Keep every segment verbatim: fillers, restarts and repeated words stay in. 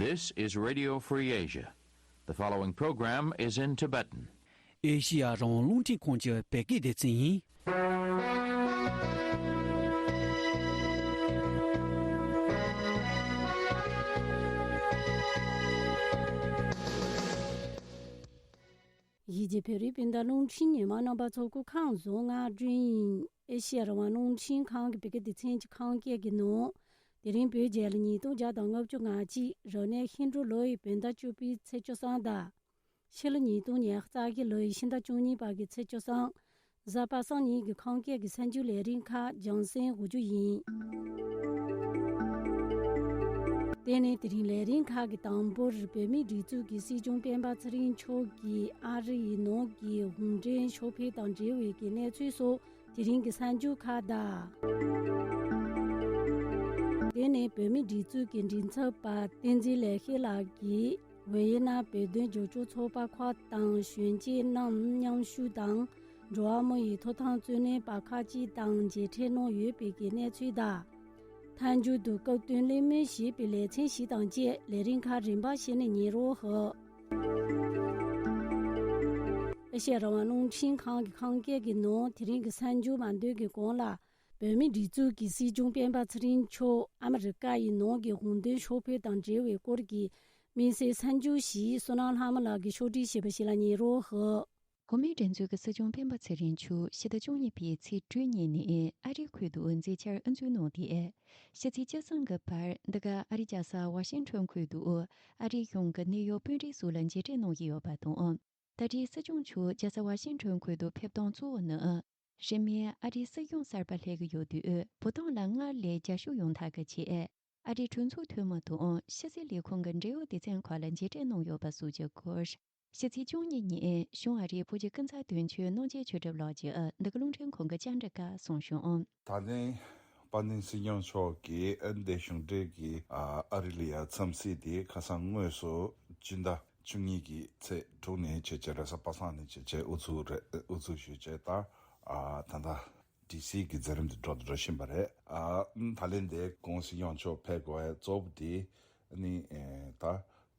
This is Radio Free Asia. The following program is in Tibetan. ཨེ་ཤི་ཡ་རང་དབང་རླུང་འཕྲིན་ཁང་གི་བོད་སྐད་སྡེ་ཚན་ཡིན། གཞིས་བྱེས་བོད་རིགས་སྤུན་ཟླ་རླུང་འཕྲིན་ཉི་མ་རྣམ་པ་ཚོ་སྐུ་ཁམས་བཟང་། ང་སྒྲོན་ཡིན། ཨེ་ཤི་ཡ་རང་དབང་རླུང་འཕྲིན་ཁང་གི་བོད་སྐད་སྡེ་ཚན་གྱི་ཁམས་སྐད་ཀྱི་ནང་། དེ་རིང་བོད་རྒྱལ་ལོ་ཉིས་སྟོང་བརྒྱ་དང་ལྔ་བཅུ་ང་གཅིག་རབ་གནས་ཤིང་འབྲུག་ལོ་ཡི་བོད་ཟླ་བཅུ་པའི་ཚེས་བཅུ་གསུམ་དང་། ཕྱི་ལོ་ཉིས་སྟོང་ཉི་ཤུ་རྩ་བཞི་ལོ་ཡི་ཕྱི་ཟླ་བཅུ་གཉིས་པ་གི་ཚེས་བཅུ་གསུམ། གཟའ་པ་སངས་ཉིན་གྱི་ཁམས་སྐད་ཀྱི་གསར་འགྱུར་ལས་རིམ་ཁག་རྒྱང་སྲིང་འགོ་འཛུགས་ཡིན། དེ་ནས་དེ་རིང་ལས་རིམ་ཁག་གི་དང་པོར་བོད་མིའི་སྒྲིག་འཛུགས་ཀྱི་སྲིད་སྐྱོང་སྤེན་པ་ཚེ་རིང་མཆོག་གིས་ཨ་རི་ཡི་ནང་གི་གུང་ཁྲན་ཕྱོགས་ཕེབས་དང་འབྲེལ་བའི་གི་གནས་ཚུལ་སོགས། དེ་རིང་གི་གསར་འགྱུར་ཁག་དང་། དེ་ནས་བོད་མིའི་སྒྲིག་འཛུགས་ཀྱི་མགྲིན་ཚབ་པ་བསྟན་འཛིན་ལེགས་བཤད་ལགས་ཀྱིས་ཝེ་ཡེ་ནམ་བོད་དོན་རྒྱབ་སྐྱོར་ཚོགས་པ་ཁག་དང་གཞོན་སྐྱེས་རྣམས་མཉམ་ཞུགས་དང་། འགྲོ་བ་མི་ཡི་ཐོབ་ཐང་རྩོད་ལེན་པ་ཁག་ཅིག་དང་མཇལ་འཕྲད་གནང་ཡོད་པའི་གི་གནས་ཚུལ་དང་། མཐའ་མཇུག་ཏུ་སྐབས་བསྟུན་གླེང་མོལ་ཞེས་པའི་ལེ་ཚན་ཞིག་དང་བཅས་ལས་རིམ་ཁག་རིམ་པ་བཞིན་ནས་ཉན་རོགས་ཞུ། ཨེ་ཤེ་ཡ་རང་དབང་རླུང་འཕྲིན་ཁང་གི་ཁམས་སྐད་ཀྱི་ནང་དེ་རིང་གི་གསར་འགྱུར་མ་འདོན་གྱི་གོང་ལ། བོད་མིའི་སྒྲིག་འཛུགས་ཀྱི་སྲིད་སྐྱོང་སྤེན་པ་ཚེ་རིང་མཆོག་ཨ་མི་རི་ཀ་ཡི་ནང་གི་གུང་ཁྲན་ཕྱོགས་ཕེབས་དང་འབྲེལ་བའི་སྐོར་གྱི་དམིགས་བསལ་གསར་འགྱུར་ཞིག་བསོད་ནམས་ལྷ་མོ་ལགས་ཀྱིས་ཕྱོགས་སྒྲིག་བྱས་པ་ཞིག་ལ་ཉན་རོགས་ཞུ། བོད་མིའི་སྒྲིག་འཛུགས་ཀྱི་སྲིད་སྐྱོང་སྤེན་པ་ཚེ་རིང་མཆོག་ཕྱི་ཟླ་བཅུ་གཉིས་པའི་ཚེས་དྲུག་ཉིན་ནས་ཨ་རིའི་ཁུལ་དུ་མཛད་འཆར་དབུ་འཛུགས་གནང་སྟེ། ཕྱི་ཚེས་བཅུ་གསུམ་གྱི་བར་འདི་ག་ཨ་རིའི་རྒྱལ་ས་ཝ་ཤིང་ཊོན་ཁུལ་དུ་ཨ་རིའི་གཞུང་གི་གནད་ཡོད་དཔོན་རིགས་སོགས་ལ་མཇལ་འཕྲད་གནང་གི་ཡོད་པ་དང་། ད་རེས་སྲིད་སྐྱོང་མཆོག་རྒྱལ་ས་ཝ་ཤིང་ཊོན་ཁུལ་དུ་ཕེབས་སྟངས་གཙོ་བོ་ནི། རིང་མིན་ཨ་རིའི་སྲིད་གཞུང་གསར་པ་སླེབས་ཀྱི་ཡོད་དུས་བོད་དོན་ལ་སྔར་ལས་རྒྱབ་སྐྱོར་ཡོང་ཐབས་ཀྱི་ཆེད། ཨ་རིའི་གྲོས་ཚོགས་འཐུས་མི་དང་ཕྱི་སྲིད་ལས་ཁུངས་ཀྱི་འབྲེལ་ཡོད་སྡེ་ཚན་ཁག་ལ་མཇལ་འཕྲད་གནང་ཡོད་པ་སོགས་ཀྱི་སྐོར། ཕྱི་ཚེས་བཅུ་གཉིས་ཉིན་གཞུང་ཨ་རིའི་བོད་ཀྱི་ཀུན་བཟང་དོན་གཅོད་རྣམ་རྒྱལ་ཆོས་གྲགས་ལགས་ཀྱིས་འདི་ག་རླུང་འཕྲིན་ཁང་གི་བཅར་འདྲི་སྐབས་གསུངས་བྱུང་། ད་ཐེངས་དཔལ་ལྡན་སྲིད་སྐྱོང་མཆོག་གིས་ཨ་འདི་གཞུང་འབྲེལ་གྱི་ཨ་ཨ་རི་ལ་ཡ་འཚམས་གཟིགས་དེ་ཁ་སང་དངོས་སུ་སྤྱི་ཟླ་བཅུ་གཉིས་ཀྱི་ཚེས་དྲུག་ནས་བྱས་བྱས་རེས་གཟའ་པ་སངས་ནས་བྱས་བྱས་དབུ་ཚུགས་རེད། དབུ་ཚུགས་ཞུས་བྱས་ད་ཨ་ད་ལྟ་ཌི་སི་གི་མཛད་རིམ་དུ་འགྲོ་འགྲོ་བཞིན་པ་རེད། ཨ་ད་ལན་དེ་གོང་སྲིད་སྐྱོང་མཆོག་ཕེབས་དགོས་པའི་གཙོ་བོ་དེ་ནི་ཨེ་ད་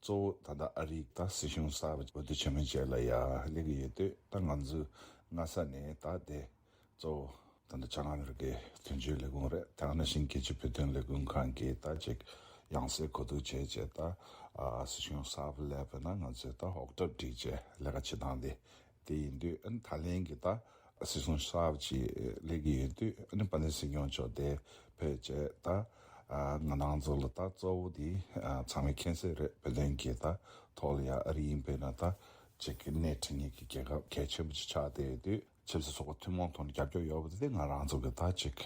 གཙོ་བོ་ད་ལྟ་ཨ་རིའི་ད་སྲིད་གཞུང་གསར་པ་འོས་བསྡུ་ཆེན་མོའི་རྗེས་ལ་ཡ་སླེབས་ཀྱི་ཡོད་དུས་ད་ང་ཚོས་སྔ་ས་ནས་ད་དེ་གཙོ་བོ་ད་ལྟ་བྱང་ཨ་མི་རི་ཀའི་དོན་གཅོད་ལས་ཁུངས་རེད། དེ་ནང་བཞིན་རྒྱལ་སྤྱིའི་བོད་དོན་ལས་ཁུངས་ཁང་གིས་ད་ཅིག་ཡང་སེ་གོ་བསྡུར་བྱས་བྱས་ད་ཨ་སྲིད་གཞུང་གསར་པ་སླེབས་པ་ན་ང་ཚོས་ད་འོག་ཐབས་སྒྲིག་བྱས་ལས་ཀ་བྱེད་སྟངས་དེ། དེ་ཡིན་དུས་ཨ་ནི་ད་ལན་གྱི་ད་སྲིད་གཞུང་གསར་པ་ཅིག་སླེབས་ཀྱི་ཡོད་དུས་ཨ་ནི་དཔལ་ལྡན་སྲིད་སྐྱོང་མཆོག་དེ་ཕེབས་བྱས་ད་ང་རང་ཚོ་ལ་ད་གཙོ་བོ་དེ་ཚང་མས་མཁྱེན་གསལ་རེད། བོད་དོན་གྱི་ད་ཐོག་ལ་ཡ་ཨ་རི་ཡིན་པས་ན་ད་ཅིག་གི་སྣེ་ཁྲིད་མཁན་གྱི་རྒྱལ་ཁབ་གལ་ཆེན་པོ་ཅིག་ཆགས་བསྡད་ཡོད་དུས་ཆབ་སྲིད་ཚོགས་པ་ཐུན་མོང་ཐོག་ནས་རྒྱབ་སྐྱོར་ཡོད་པ་དེ་ང་རང་ཚོ་གི་ད་ཅིག་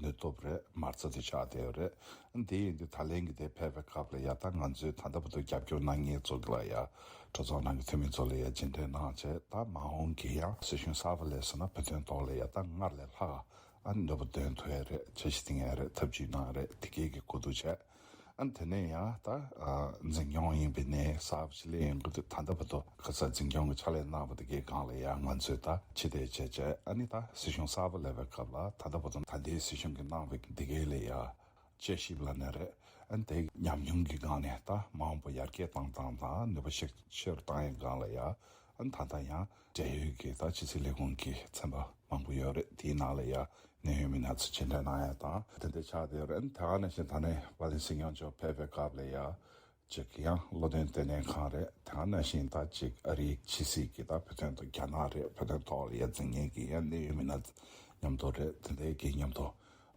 ནུས་སྟོབས་རེད། མ་རྩ་དེ་ཆགས་བསྡད་ཡོད་རེད། དེ་ཡིན་དུས་ད་ལན་གྱི་དེ་ཕེབས་པའི་སྐབས་ལ་ཡ་ད་ང་ཚོས་ད་ལྟ་བར་དུ་རྒྱབ་སྐྱོར་གནང་མཁན་ཚོ་གི་ལ་ཡ་གྲོས་ཚོགས་ནང་གི་འཐུས་མི་ཚོ་ལ་ཡ་མཇལ་འཕྲད་གནང་བྱས་ད་མ་འོངས་ཀྱི་ཡང་སྲིད་གཞུང་གསར་པ་སླེབས་སོང་ན་བོད་དོན་ཐོག་ལ་ཡ་ད་སྔར་ལས་ལྷག་ཨ་ནུས་པ་འདོན་ཐུབ་ཡ་རེད། འཆར་གཞི་བཏིང་ཡ་རེད། ཐབས་ཇུས་གནང་ཡ་རེད། དེ་གས་ཀྱི་གོ་བསྡུར་བྱས། ཨ་དེ་ནས་ཡང་ད་འཛིན་སྐྱོང་ཡིན་པའི་གནས་གསར་པ་ཞིག་སླེབས་ཡོང་གི་འདུག་ད་ལྟ་བར་དུ་ཁ་ས་འཛིན་སྐྱོང་གི་ཕྱག་ལས་གནང་བ་དེ་གའི་སྒང་ལ་ཡང་ང་ཚོས་ད་ཕྱི་བལྟས་བྱས་བྱས་ཨ་ནི་ད་སྲིད་གཞུང་གསར་པ་སླེབས་པའི་སྐབས་ལ་ད་ལྟ་བར་དུ་ད་ལྟའི་སྲིད་གཞུང་གིས་གནང་བའི་དེ་གའི་ལ་ཡ་དཔྱད་ཞིབ་ལ་ནས་རེད། ཨ་ནི་དེ་ཉམས་མྱོང་གི་སྒང་ནས་ད་མ་འོངས་པ་ཡར་རྒྱས་བཏང་སྟངས་དང་ནུས་པ་ཤུགས་ཆེ་རུ་བཏང་ཡའི་སྒང་ལ་ཡ་ཨ་ནི་ད་ལྟ་ཡང་འབྲེལ་ཡོད་ཀྱི་ད་ཕྱི་སྲིད་ལས་ཁུངས་ཀྱི་ཚན་པ་མང་པོ་ཡོད་རེད། དེའི་ནང་ལ་ཡ་གནད་ཡོད་མི་སྣ་ཚོ་མཇལ་འཕྲད་གནང་ཡ་དང་དེ་འདྲ་ཆགས་བསྡད་ཡོད་རེད། ཨ་ནི་དེ་ག་ནང་བཞིན་ད་ནས་དཔལ་ལྡན་སྲིད་སྐྱོང་མཆོག་ཕེབས་པའི་སྐབས་ལ་ཡ་ཅིག་ཡང་བློ་འདོན་ལྟེ་གནས་ཁང་རེད། དེ་ག་ནང་བཞིན་ད་ཅིག་ཨ་རིའི་ཕྱི་སྲིད་ཀྱི་ད་བོད་དོན་ཐོག་རྒྱ་ནག་རེད། བོད་དོན་ཐོག་ལ་ཡ་འཛིན་མཁན་གྱི་ཡང་གནད་ཡོད་མི་སྣ་མཉམ་དུ་རེད། དེ་འདྲའི་གི་མཉམ་དུ་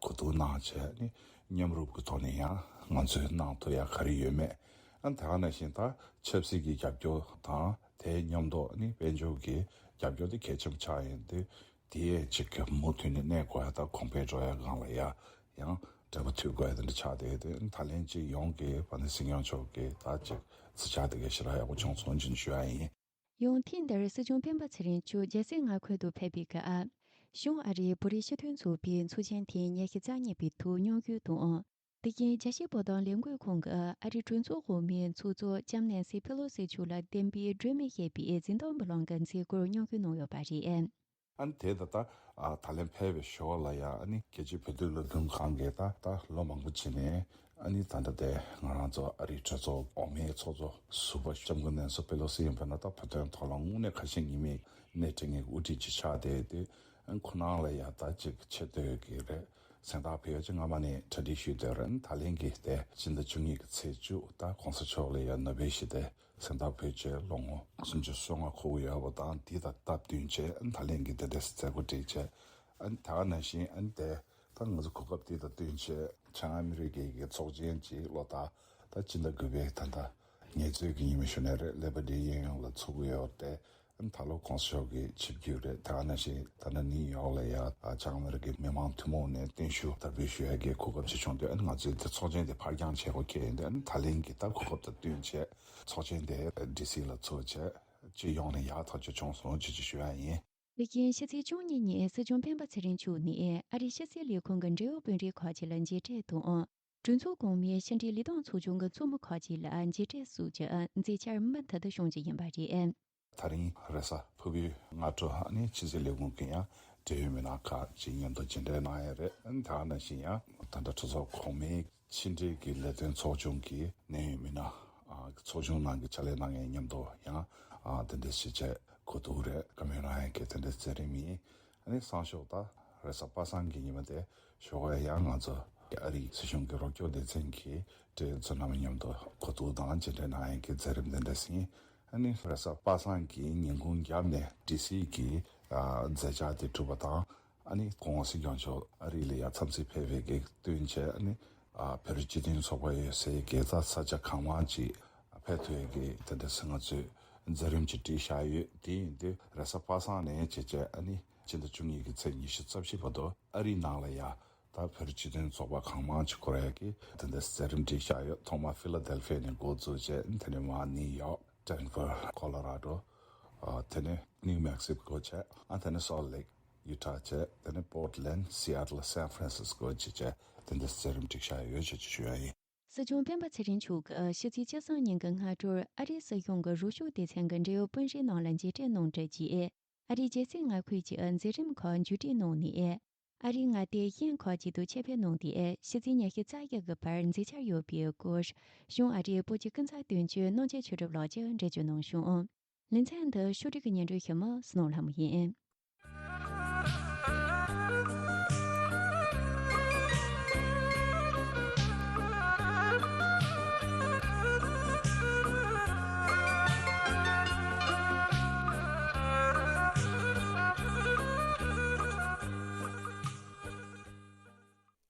གོ་བསྡུར་གནང་བྱས་ནི་མཉམ་རུབ་ཀྱི་ཐོག་ནས་ཡང་ང་ཚོས་གནང་ཐུབ་ཡ་ག་རེ་ཡོད་མེད། ཨ་ནི་དེ་ག་ནང་བཞིན་ད་ཆབ་སྲིད་ཀྱི་རྒྱབ་སྐྱོར་དང་དེའི་མཉམ་དུ་ནི་དཔལ་འབྱོར་གྱི་རྒྱབ་སྐྱོར་དེ་གལ་ཆེན་པོ་ཆགས་ཡོང་དུས། དེ་ཅིག་གི་མུ་མཐུད་ནས་གནས་དགོས་ཡ་དང་གོང་འཕེལ་འགྲོ་ཡ་སྒང་ལ་ཡ་ཡང་འབྲས་བུ་ཐོན་དགོས་ཡ་དེ་འདྲ་ཆགས་བསྡད་དེ་ད་ལན་ཅིག་ཡོངས་ཀྱི་དཔལ་ལྡན་སྲིད་སྐྱོང་མཆོག་གི་ད་ཅིག་གཟི་བྱ་དེ་གའི་ཞེ་དྲག་ཡག་པོ་བྱུང་སོང་ཅེས་ཞུ་ཡ་ཡིན། ཡང་ཐེངས་འདིར་སྲིད་སྐྱོང་སྤེན་པ་ཚེ་རིང་མཆོག་རྒྱལ་སའི་མངའ་ཁུལ་དུ་ཕེབས་པའི་སྐབས། གཞུང་ཨ་རིའི་བོད་རིགས་སྤྱི་མཐུན་ཚོགས་པའི་ཚོགས་ཆེན་ཐེངས་ཉི་ཤུ་རྩ་གཉིས་པའི་ཐོག་མཉམ་ཞུགས་དང་། དེ་བཞིན་རྒྱལ་སྤྱིའི་བོད་དོན་ལས་འགུལ་ཁང་གི་ཨ་རིའི་གྲོས་ཚོགས་འོག་མའི་ཚོགས་གཙོ་ལྕམ་ནེན་སི་ཕེ་ལོ་སི་མཆོག་ལ་བདེན་པའི་སྒྲོན་མེ་ཞེས་པའི་འཛིན་སྟངས་འབུལ་ལམ་གྱི་མཛད་སྒོར་མཉམ་ཞུགས་གནང་ཡོད་པ་རེད། ཨ་ནི་དེ་ད་ལྟ་ཨ་ད་ལན་ཕེབས་པའི་ཞོར་ལ་ཡང་ཨ་ནི་རྒྱལ་སྤྱིའི་བོད་དོན་ལས་འགུལ་ཁང་གིས་ད་ད་ལོ་མང་པོ་ཕྱིན་ནས་ ཨ་ནི་ད་ལྟ་དེ་ང་རང་ཚོ་ཨ་རིའི་གྲོས་ཚོགས་འོག་མའི་ཚོགས་གཙོ་ཟུར་པ་ལྕམ་སྐུ་ནེན་སི་པེ་ལོ་སི་ཡིན་པ་ན། ད་བོད་དོན་ཐོག་ལ་དངོས་གནས་ཁ་ཞེ་གཉིས་མེད་སྣེ་ཁྲིད་མཁན་གྱི་དབུ་ཁྲིད་ཅིག་ཆགས་བསྡད་དེ། ཨ་ནི་ཁོ་རང་ལ་ཡ་ད་ཅིག་ཆེ་བསྟོད་ཀྱི་རེད། གཟེངས་རྟགས་ཕུལ་ཡ་ཅིག་སྔ་མ་ནས་གྲ་སྒྲིག་ཞུས་བསྡད་རེད། ད་ལན་གྱི་དེ་སྤྱི་ཟླ་བཅུ་གཉིས་ཀྱི་ཚེས་བཅུ། ད་གོང་ས་མཆོག་ལ་ཡ་ནོ་བེལ་ཞི་བདེའི་གཟེངས་རྟགས་ཕུལ་བྱས་ལོ་ངོ་སུམ་ཅུ་སོ་ལྔ་འཁོར་གྱི་ཡོད་པ་དང་། དེ་དང་སྟབས་བསྟུན་བྱས་ཨ་ནི་ད་ལན་གྱི་དེ་འདྲའི་མཛད་སྒོ་སྒྲིག་བྱས། ཨ་ནི་དེ་ག་ནང་བཞིན་ཨ་ནི་དེ་ད་ང་ཚོ་གོ་སྐབས་དེ་དང་བསྟུན་བྱས་བྱང་ཨ་མི་རི་ཀའི་གི་ཚོགས་ཆེན་གྱི་ལོ་ལྟར་ད་སྤྱི་ཟླ་དགུ་པའི་ད་ལྟ་ངལ་རྩོལ་གྱི་ཉི་མ་ཞུ་ནས་རེད། Labor Day ཡིན་ཡང་ལ་ཚོགས་ཀྱི་ཡོད་རེད། ཨ་ནི་ད་ལོ་གོང་ས་མཆོག་གི་ཆིབས་བསྒྱུར་རེད། དེ་ག་ནང་བཞིན་ད་ནི་ནིའུ་ཡོག་ལ་ཡ་བྱང་ཨ་མི་རི་ཀའི་མི་མང་ཐུན་མོང་ནས་བརྟན་བཞུགས་དར་སྤེལ་ཞུ་ཡ་གི་གོ་སྐབས་ཅིག་བྱུང་དུས། ཨ་ནི་ང་ཚོས་དེ་ཚོགས་ཆེན་དེ་ཕར་འགྱངས་བྱེད་དགོས་ཁེལ་ཡིན་དུས། ཨ་ནི་ད་ལན་གྱི་ད་གོ་སྐབས་དང་བསྟུན་བྱས་ཚོགས་ཆེན་དེ་ཌི་སི་ལ་ཚོགས་བྱས། སྤྱི་ཡོངས་ནས་ཡག་ཐག་ཆོད་བྱུང་སོང་ཅེས་ཅིག་ཞུ་ཡ་ཡིན། དེ་བཞིན་ཕྱི་ཚེས་བཅུ་གཉིས་ཉིན་སྲིད་སྐྱོང་སྤེན་པ་ཚེ་རིང་མཆོག་ནས་ཨ་རིའི་ཕྱི་སྲིད་ལས་ཁུངས་ཀྱི་འབྲེལ་ཡོད་དཔོན་རིགས་ཁག་ཅིག་ལ་མཇལ་འཕྲད་དང་། གྲོས་ཚོགས་གོང་མའི་ཕྱི་འབྲེལ་ལས་དོན་ཚོགས་ཆུང་གི་ཚོགས་མི་ཁག་ཅིག་ལ་མཇལ་འཕྲད་སོགས་ཀྱི་མཛད་འཆར་མུ་མཐུད་དུ་བྱུང་བཞིན་ཡིན་པ་རེད། ད་རིང་རེས་གཟའ་ཕུར་བུའི་སྔ་དྲོ་ཨ་ནི་ཕྱི་སྲིད་ལས་ཁུངས་ཀྱི་ཡང་འབྲེལ་ཡོད་མི་སྣ་ཁག་ཅིག་མཉམ་དུ་མཇལ་འཕྲད་གནང་ཡོད་རེད། ཨ་ནི་དེ་ག་ནང་བཞིན་ཡང་ད་ལྟ་གྲོས་ཚོགས་གོང་མའི་ཕྱི་འབྲེལ་གྱི་ལས་དོན་ཚོགས་ཆུང་གི་གནད་ཡོད་མི་སྣ། ཨ། ཚོགས་ཆུང་ནང་གི་ཕྱག་ལས་གནང་མཁན་མཉམ་དུ་ཡང་། ཨ། དེ་འདྲ་ཞིག་བྱས་གོ་བསྡུར་རེད། བཀའ་མོལ་གནང་ཡག་གི་དེ་འདྲ་མཛད་རིམ་ཡིན། ཨ་ནི་སང་ཞོགས་ད་རེས་གཟའ་པ་སངས་ཀྱི་ཉི་མ་དེ་ཞོགས་ཀ་ཡང་ང་ཚོ་ཨ་རིའི་སྲིད་གཞུང་གི་རོགས་སྐྱོར་སྡེ་ཚན་གྱི་འབྲེལ་ཡོད་ཚོ་རྣམས་མཉམ་དུ་གོ་བསྡུར་དང་མཇལ་འཕྲད་གནང་ཡག་གི་མཛད་རིམ་དེ་འདྲ་ཟིན། ཨ་ནི་རེས་གཟའ་པ་སངས་ཀྱི་ཉིན་གུང་རྒྱབ་ནས་ཌི་སི་གི། ཨ། མཛད་འཆར་དེ་གྲུབ་པ་དང་། ཨ་ནི་སྐུ་ངོ་སྲིད་སྐྱོང་མཆོག་ཨ་རི་ལ་ཡ་འཚམས་གཟིགས་ཕེབས་པའི་གི་བསྟུན་བྱས། ཨ་ནི། ཨ། བོད་རིགས་སྤྱི་མཐུན་ཚོགས་པ་ཡོད་སའི་དགེ་རྩ་ས་ཆ་གང་མང་ཅིག་ཕེབས་ཐུབ་ཡག་གི་དེ་འདྲ་སེ་ང་ཚོས་མཛད་རིམ་ཅིག་བསྒྲིགས་བཞག་ཡོད། དེ་ཡིན་དུས་རེས་གཟའ་པ་སངས་ནས་བྱས་བྱས་ཨ་ནི་ཕྱི་ཟླ་བཅུ་གཉིས་ཀྱི་ཚེས་ཉི་ཤུ་རྩ་བཞི་བར་དུ་ཨ་རིའི་ནང་ལ་ཡ་ད་བོད་རིགས་སྤྱི་མཐུན་ཚོགས་པ་གང་མང་ཅིག་འཁོར་ཡག་གི་དེ་འདྲ་མཛད་རིམ་བསྒྲིགས་བཞག་ཡོད། ཐོག་མར་ཕི་ལ་དེལ་ཕི་ཡ་ནས་འགོ་འཛུགས་བྱས། དེ་ནས་མར་ནིའུ་ཡོག། ཌེན་ཝར། ཀོ་ལོ་ར་ཌོ། ཨ། དེ་ནས་ནིའུ་མེག་སི་ཀོ་བྱས། ཨ། དེ་ནས་སོལ་ལེག་ཡུ་ཊ་བྱས། དེ་ནས་པོར་ཊ་ལེན། སི་ཨེ་ཊལ། སན་ཧྥ་རན་སིས་ཀོ་བཅས་བྱས། དེ་འདྲ་མཛད་རིམ་བསྒྲིགས་བཞག་ཡོད་ཅེས་ཞུ་ཡ་ཡིན། སྲིད་སྐྱོང་སྤེན་པ་ཚེ་རིང་མཆོག་གིས་ཕྱི་ཚེས་བཅུ་གསུམ་ཉིན་གྱི་སྔ་དྲོར་ཨ་རིའི་སྲིད་གཞུང་གི་རོགས་སྐྱོར་སྡེ་ཚན་གྱི་འབྲེལ་ཡོད་དཔོན་རིགས་རྣམས་ལ་མཇལ་འཕྲད་གནང་གྲབས་ཀྱིས། ཨ་རིའི་རྒྱལ་སའི་མངའ་ཁུལ་གྱི་མཛད་རིམ་ཁག་མཇུག་སྒྲིལ་གནང་ནས། ཨ་རིའི་མངའ་སྡེ་ཤན་ཁག་ཅིག་ཏུ་ཆེད་ཕེབས་གནང་སྟེ། ཕྱི་ཚེས་ཉི་ཤུ་རྩ་བརྒྱད་ཀྱི་བར་མཛད་འཆར་ཡོད་པའི་སྐོར། གཞུང་ཨ་རིའི་བོད་ཀྱི་ཀུན་བཟང་དོན་གཅོད་རྣམ་རྒྱལ་ཆོས་གྲུབ་ལགས་ཀྱིས་འགྲེལ་བརྗོད་གནང་བྱུང་། ལེ་ཚན་འདི་ཕྱོགས་སྒྲིག་གི་སྙན་སྒྲོན་ཞུ་མི་བསོད་ནམས་ལྷ་མོ་ཡིན།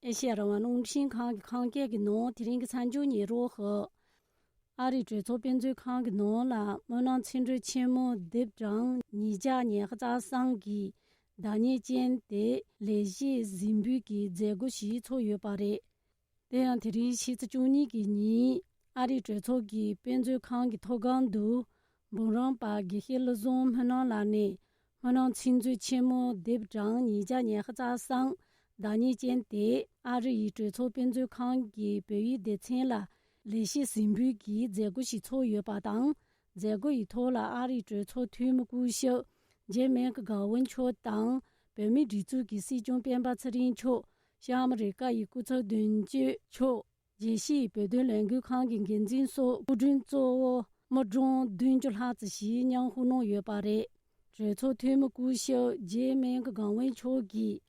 ཨེ་ཤེ་ཡ་རང་དབང་རླུང་འཕྲིན་ཁང་གི་ཁམས་སྐད་ཀྱི་ནང་དེ་རིང་གི་མཚམས་སྦྱོར་ཉན་རོགས་ཞུ། ཨ་རིའི་གྲོས་ཚོགས་དཔེ་མཛོད་ཁང་གི་ནང་ལ་སྨོན་ལམ་ཚིག་མཛོད་ཆེན་མོ་དེབ་གྲངས་ཉིས་བརྒྱ་ཉི་ཤུ་རྩ་གསུམ་གྱི་བདག་ཉིད་ཅན་དེ་ལེགས་བཤད་གཟིགས་འབུལ་གྱི་མཛད་སྒོ་ཞིག་ཚོགས་ཡོད་པ་རེད། དེ་ཡང་དེ་རིང་ཕྱི་ཚེས་བཅུ་གཉིས་ཀྱི་ཉིན་ཨ་རིའི་གྲོས་ཚོགས་ཀྱི་དཔེ་མཛོད་ཁང་གི་ཐོག་ཁང་དུ་འབུམ་རམས་པ་དགེ་བཤེས་བློ་བཟང་སྨོན་ལམ་ལགས་ནས། སྨོན་ལམ་ཚིག་མཛོད་ཆེན་མོ་དེབ་གྲངས་ཉིས་བརྒྱ་ཉི་ཤུ་རྩ་གསུམ་བདག་ཉིད་ཅན་དེ་ཨ་རི་ཡི་གྲོས་ཚོགས་དཔེ་མཛོད་ཁང་གི་བོད་ཡིག་སྡེ་ཚན་ལ་ལེགས་བཤད་གཟིགས་འབུལ་གྱི་མཛད་སྒོ་ཞིག་ཚོགས་ཡོད་པ་དང་། མཛད་སྒོ་ཡི་ཐོག་ལ་ཨ་རིའི་གྲོས་ཚོགས་འཐུས་མི་སྐུ་ཞབས་ཇེ་མེག་གྷ་ཝན་མཆོག་དང་། བོད་མིའི་སྒྲིག་འཛུགས་ཀྱི་སྲིད་སྐྱོང་སྤེན་པ་ཚེ་རིང་མཆོག། ཤར་ཨ་མི་རི་ཀ་ཡི་སྐུ་ཚབ་དོན་གཅོད་མཆོག། རྒྱལ་སྤྱིའི་བོད་དོན་ལས་འགུལ་ཁང་གི་འགན་འཛིན་སོགས་སྐུ་མགྲོན་གཙོ་བོ་དམུ་སྒྲོན་བདུན་ཅུ་ལྷག་ཙམ་ཞིག་མཉམ་ཞུགས་གནང་ཡོད་པ་རེད། གྲོས་ཚོགས་འཐུས་མི་སྐུ་ཞབས་ཇེ་མེག་གྷ་ཝན་མཆོག་གིས་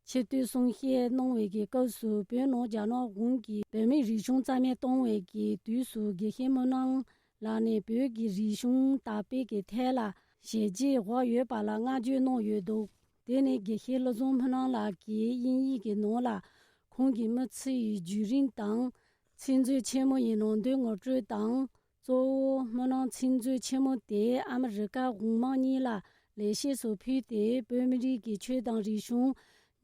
ཆེ་བསྟོད་གསུང་བཤད་གནང་བའི་གི་སྐབས་སུ། བོད་ནང་རྒྱ་ནག་གཞུང་གིས་བོད་མིའི་རིག་གཞུང་རྩ་མེད་གཏོང་བའི་གི་དུས་སུ། དགེ་བཤེས་སྨོན་ལམ་ལགས་ནས་བོད་ཀྱི་རིག་གཞུང་དར་སྤེལ་གྱི་ཐད་ལ་ཞལ་འཛེམ་བཞག་ཡོད་པ་ལ་བསྔགས་བརྗོད་གནང་ཡོད་འདུག་དེ་ནི་དགེ་བཤེས་བློ་བཟང་སྨོན་ལམ་ལགས་ཀྱིས་དབྱིན་ཡིག་གི་ནང་ལ་ཁོང་གི་མི་ཚེ་ཡི་བརྒྱུད་རིམ་དང་། ཚིག་མཛོད་ཆེན་མོ་ཡི་ནང་དོན་ངོ་སྤྲོད་དང་། གཙོ་བོ་སྨོན་ལམ་ཚིག་མཛོད་ཆེན་མོ་དེ་ཨ་མི་རི་ཀ་གཞུང་མང་གཉིས་ལ་ལེགས་བཤད་སོགས་ཕུལ་ཏེ། བོད་མི་རིགས་ཀྱི་ཆོས་དང་རིག་གཞུང་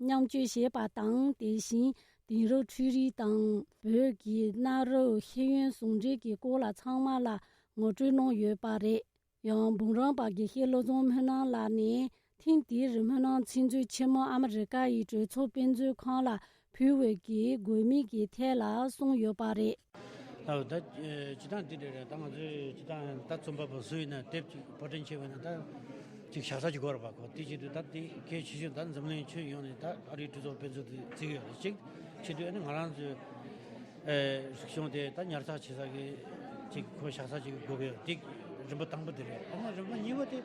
མཉམ་སྤྱོད་བྱེད་པ་དང་། དེ་བཞིན་དེང་རབས་འཕྲུལ་རིག་དང་བོད་ཀྱི་གནའ་རབས་ཤེས་ཡོན་ཟུང་འབྲེལ་གྱི་སྐོར་ལ་ཚང་མ་ལ་ངོ་སྤྲོད་གནང་ཡོད་པ་རེད། ཡང་འབུམ་རམས་པ་དགེ་བཤེས་བློ་བཟང་སྨོན་ལམ་ལགས་ནས་ཐེངས་འདིར་སྨོན་ལམ་ཚིག་མཛོད་ཆེན་མོ་ཨ་མི་རི་ཀ་ཡི་གྲོས་ཚོགས་དཔེ་མཛོད་ཁང་ལ་ཕུལ་བའི་གི་དགོས་དམིགས་ཀྱི་ཐད་ལ་གསུངས་ཡོད་པ་རེད། ལགས། ད་སྤྱིར་བཏང་འདི་འདྲ་རེད། ད་ང་ཚོས་སྤྱིར་བཏང་ད་རྩོམ་པ་པོ་སུ་ཡིན་ན་དེབ་ཅིག་པར་སྐྲུན་བྱེད་པ་ཡིན་ན་ད་ཅིག་བཞག་ས་ཅིག་དགོས་རེད་པ་ཁོ། དེ་བྱེད་དུས་ད་དེ་གལ་ཆེ་ཤོས་ད་འཛམ་གླིང་ཁྱོན་ཡོངས་ནས་ད་ཨ་རིའི་གྲོས་ཚོགས་དཔེ་མཛོད་དེ་བརྩི་གི་ཡོད་རེད། གཅིག་བྱེད་དུས་ཨ་ནི་ང་རང་ཚོའི་ ཨེ། རིག་གཞུང་དེ་ད་ཉར་ཚགས་བྱེད་ས་གི་ཅིག་ཁོ་བཞག་ས་ཅིག་དགོས་ཀྱི་ཡོད། དེ་རིམ་པ་དང་པོ་དེ་རེད། ཨ་ནི་རིམ་པ་གཉིས་པ་དེ་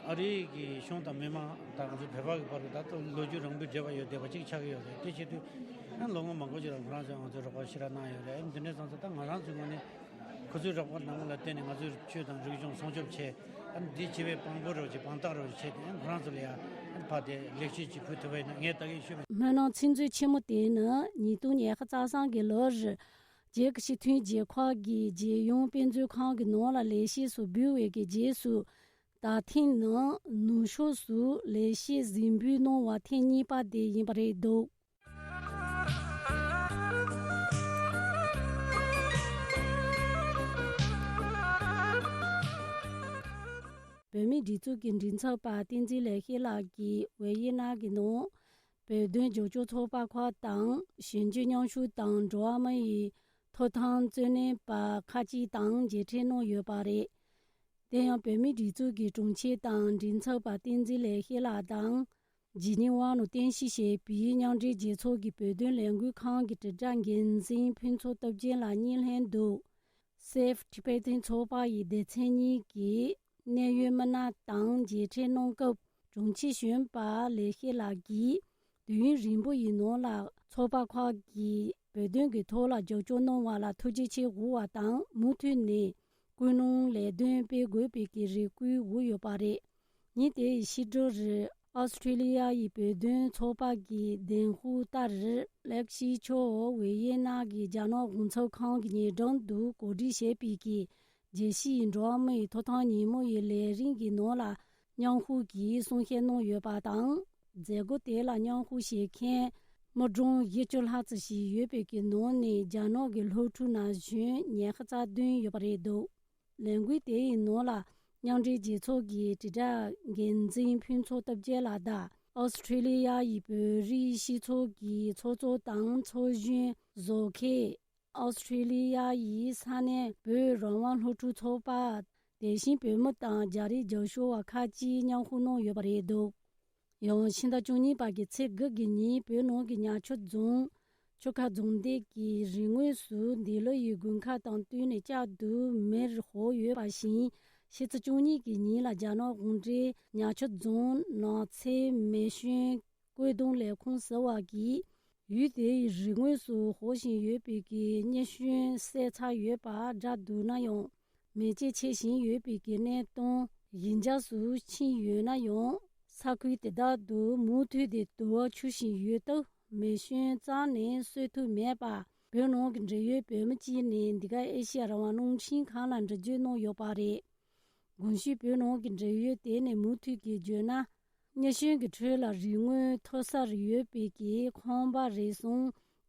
ཨ་རིའི་གི་གཞུང་དང་མི་མང་དང་ང་ཚོའི་བོད་པ་གི་བར་གྱི་ད་ལྟ་ལོ་རྒྱུས་རིང་པོའི་འབྲེལ་བ་ཡོད་བསྡད་པ་ཅིག་ཆགས་ཀྱི་ཡོད་རེད། དེ་བྱེད་དུས་ཨ་ལོ་ངོ་མང་པོ་ཅིག་ལ་ང་རང་ཚོས་ང་ཚོའི་རོགས་པ་ཞེ་དྲག་གནང་ཡོད་རེད། ཨ་ནི་འདི་འདྲའི་སོང་ཙང་ད་ང་རང་ཚོའི་ངོས་ནས་ཁོ་ཚོའི་རོགས་པ་གནང་བ་ལ་བརྟེན་ནས་ང་ཚོའི་ཆོས་དང་རིག་གཞུང་སྲུང་སྐྱོབ་བྱས། ཨ་ནི་འདི་བྱེད་པའི་དཔང་པོ་རོགས་ཀྱི་དཔང་རྟགས་རོགས་ཀྱི་ཆེད་དུ་ཨ་ནི་ཁོ་རང་ཚོ་ལ་ཡང་ཨ་ནི་ཕར་དེ་ལེགས་བཅོས་ཀྱི་ཕུལ་ཐུབ་པ་ཡིན་ན་ངས་ད་གིན་ཞུས་པ་ཡིན། སྨོན་ལམ་ཚིག་མཛོད་ཆེན་མོ་དེ་ནི་ཉིས་སྟོང་ཉི་ཤུ་རྩ་གསུམ་གྱི་ལོ་རེར་རྒྱལ་གྱི་སྤྱི་མཐུན་རྒྱལ་ཁབ་ཀྱི་རྒྱལ་ཡོངས་དཔེ་མཛོད་ཁང་གི་ནང་ལ་ལས་བྱེད་ཚོ་འབུལ་བའི་གི་རྗེས་སུ། ད་ཐེངས་ནི་ནུབ་ཕྱོགས་སུ་ལས་བྱེད་གཟིགས་འབུལ་གནང་བ་ཐེངས་གཉིས་པ་དེ་ཡིན་པ་རེད་འདུག་བོད་མིའི་སྒྲིག་འཛུགས་ཀྱི་མགྲིན་ཚབ་པ་བསྟན་འཛིན་ལེགས་བཤད་ལགས་ཀྱིས་ཝེ་ཡེ་ནམ་གྱི་ནང་བོད་དོན་རྒྱབ་སྐྱོར་ཚོགས་པ་ཁག་དང་གཞོན་སྐྱེས་མཉམ་ཞུགས་དང་འགྲོ་བ་མི་ཡི་ཐོབ་ཐང་རྩོད་ལེན་པ་ཁག་ཅིག་དང་མཇལ་འཕྲད་གནང་ཡོད་པ་རེད། དེ་ཡང་བོད་མིའི་སྒྲིག་འཛུགས་ཀྱི་དྲུང་ཆེ་དང་མགྲིན་ཚབ་པ་བསྟན་འཛིན་ལེགས་བཤད་ལགས་དང་། ཇི་ནི་ཝ་ནང་རྟེན་གཞི་བྱས་པའི་མཉམ་འབྲེལ་རྒྱལ་ཚོགས་ཀྱི་བོད་དོན་ལས་འགུལ་ཁང་གི་དྲིལ་བསྒྲགས་འགན་འཛིན་ཕུན་ཚོགས་སྟོབས་རྒྱལ་ལགས་གཉིས་ལྷན་དུ། Save Tibetan ཚོགས་པ་ཡི་སྡེ་ཚན་གཉིས་ཀྱི་གནད་ཡོད་མི་སྣ་དང་མཇལ་འཕྲད་གནང་སྐབས། དྲུང་ཆེ་གཞོན་པ་ལེགས་བཤད་ལགས་ཀྱིས། དུས་ཡུན་རིང་པོ་ཡི་ནང་ལ་ཚོགས་པ་ཁག་གིས་བོད་དོན་གྱི་ཐོག་ལ་རྒྱབ་སྐྱོར་གནང་བ་ལ་ཐུགས་རྗེ་ཆེ་ཞུ་བ་དང་། མུ་མཐུད་ནས་ཀུན་སློང་ལས་དོན་སྤེལ་དགོས་པའི་གི་རེ་སྐུལ་ཞུས་ཡོད་པ་རེད། ཉིན་དེའི་ཕྱི་དྲོ་རུ་ཨོ་སི་ཁྲི་ལི་ཡ་ཡི་བོད་དོན་ཚོགས་པ་གི་གདན་ཞུ་ལྟར། ལེགས་བཤད་མཆོག་ཝེ་ཡེ་ནམ་གྱི་རྒྱ་ནག་གཞུང་ཚབ་ཁང་གི་ཉེ་འགྲམ་དུ་གོ་སྒྲིག་བྱས་པའི་གི་རྒྱལ་སྤྱིའི་འགྲོ་བ་མིའི་ཐོབ་ཐང་ཉིན་མོ་ཡི་ལས་རིམ་གྱི་ནང་ལ་མཉམ་ཞུགས་ཀྱིས་གསུང་བཤད་གནང་ཡོད་པ་དང་། མཛད་སྒོ་དེ་ལ་མཉམ་ཞུགས་བྱེད་མཁན་མི་གྲངས་བཞི་བཅུ་ལྷག་ཙམ་ཞིག་ཡོད་པའི་གི་ནང་ནས་རྒྱ་ནག་གི་སློབ་ཕྲུག་ན་གཞོན་ཉི་ཤུ་རྩ་བདུན་ཡོད་པ་རེད་འདུག་ལས་འགུལ་དེ་ཡི་ནང་ལ་མཉམ་འབྲེལ་རྒྱལ་ཚོགས་ཀྱི་དྲིལ་བསྒྲགས་འགན་འཛིན་ཕུན་ཚོགས་སྟོབས་རྒྱལ་ལགས་དང་། ཨོ་སི་ཁྲི་ལི་ཡ་ཡི་བོད་རིགས་སྤྱི་ཚོགས་ཀྱི་ཚོགས་གཙོ་དང་ཚོགས་གཞོན་བཟོ་མཁན། ཨོ་སི་ཁྲི་ལི་ཡ་ཡི་ས་གནས་བོད་རང་དབང་སློབ་ཕྲུག་ཚོགས་པ། དེ་བཞིན་བོད་མི་དང་རྒྱ་རིགས་རྒྱབ་སྐྱོར་བ་ཁག་ཅིག་མཉམ་ཞུགས་གནང་ཡོད་པ་རེད་འདུག་ཡང་ཕྱི་ཟླ་བཅུ་གཉིས་པ་གི་ཚེས་དགུ་གི་ཉིན་བོད་ནང་གི་ཉག་ཆུ་རྫོང་ཆུ་ཁ་རྫོང་སྡེ་གི་རི་ངོས་སུ་འདི་ལོ་ཡི་དགུན་ཁ་དང་བསྟུན་ནས་བཅག་དུ་མེར་ཕོག་ཡོད་པ་བཞིན། ཕྱི་ཚེས་བཅུ་གཉིས་ཀྱི་ཉིན་ལ་རྒྱ་ནག་གཞུང་འབྲེལ་ཉག་ཆུ་རྫོང་ནགས་ཚལ་མེ་ཤོན་བཀོད་གཏོང་ལས་ཁུངས་ཟེར་བ་གིས་ཡུལ་དེའི་རི་ངོས་སུ་ཕོག་བཞིན་ཡོད་པའི་གི་མེ་ཤོན་བསད་ཚར་ཡོད་པ་བསྒྲགས་འདུག་ན་ཡང་། མེ་ལྕེ་མཆེད་བཞིན་ཡོད་པའི་གི་གནས་སྟངས་ཞི་འཇགས་སུ་ཕྱིན་ཡོད་ན་ཡང་། ས་ཁུལ་དེ་དག་ཏུ་མུ་མཐུད་དེ་དུ་བ་འཕྱུར་བཞིན་ཡོད་སྟབས། མེ་ཤོན་རྩ་ནས་གསོད་ཐུབ་མེད་པ། བོད་ནང་གི་འབྲེལ་ཡོད་བོད་མི་གཅིག་ནས་འདི་ག་ཨེ་ཤི་ཡ་རང་དབང་རླུང་འཕྲིན་ཁང་ལ་འགྲེལ་བརྗོད་གནང་ཡོད་པ་རེད། གོང་ཞུས་བོད་ནང་གི་འབྲེལ་ཡོད་དེ་ནས་མུ་མཐུད་ཀྱིས་བརྗོད་ན། མེ་ཤོན་གྱི་ཁྲོད་ལ་རི་ངོས་མཐོ་སར་ཡོད་པའི་གི་ཁང་པ་རེ་ཟུང་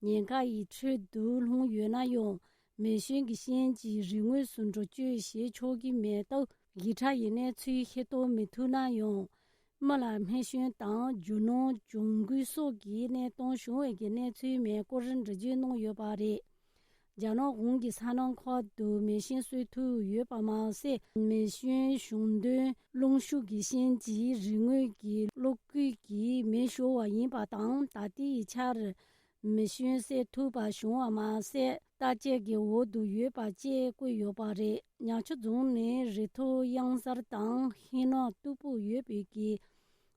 ཉེན་ཁ་ཡི་ཁྲོད་དུ་ལྷུང་ཡོད་ན་ཡང་། མེ་ཤོན་གྱི་རྐྱེན་གྱིས་རི་ངོས་སུ་འགྲོ་སྐྱོད་བྱེད་ཆོག་གི་མེད་སྟབས། ཞིབ་ཕྲ་ཡི་གནས་ཚུལ་ཤེས་རྟོགས་མི་ཐུབ་ན་ཡང་། མི་ལ་རྨས་སྐྱོན་དང་རྒྱུ་ནོར་གྱོང་གུན་སོགས་ཀྱི་གནས་སྟངས་བྱུང་བའི་གི་གནས་ཚུལ་མེད་སྐོར་འགྲེལ་བརྗོད་གནང་ཡོད་པ་རེད། རྒྱ་ནག་གཞུང་གིས་ས་གནས་ཁག་ཏུ་མེ་ཤོན་གསོད་ཐུབ་ཡོད་པ་མ་ཟད། མེ་ཤོན་བྱུང་དོན་རླུང་ཤུགས་ཀྱི་རྐྱེན་གྱིས་རི་ངོས་ཀྱི་གློག་སྐུད་ཀྱིས་མེ་ཤོར་བ་ཡིན་པ་དང་། ད་ལྟའི་ཆར་མེ་ཤོན་གསོད་ཐུབ་པ་བྱུང་བ་མ་ཟད། བརྟག་དཔྱད་ཀྱི་འོག་ཏུ་ཡོད་པ་བཅས་བཀོད་ཡོད་པ་རེད། ཉག་ཆུ་རྫོང་ནི་རི་མཐོ་གཡང་གཟར་དང་ཤིང་ནགས་སྟུག་པོ་ཡོད་པའི་གི་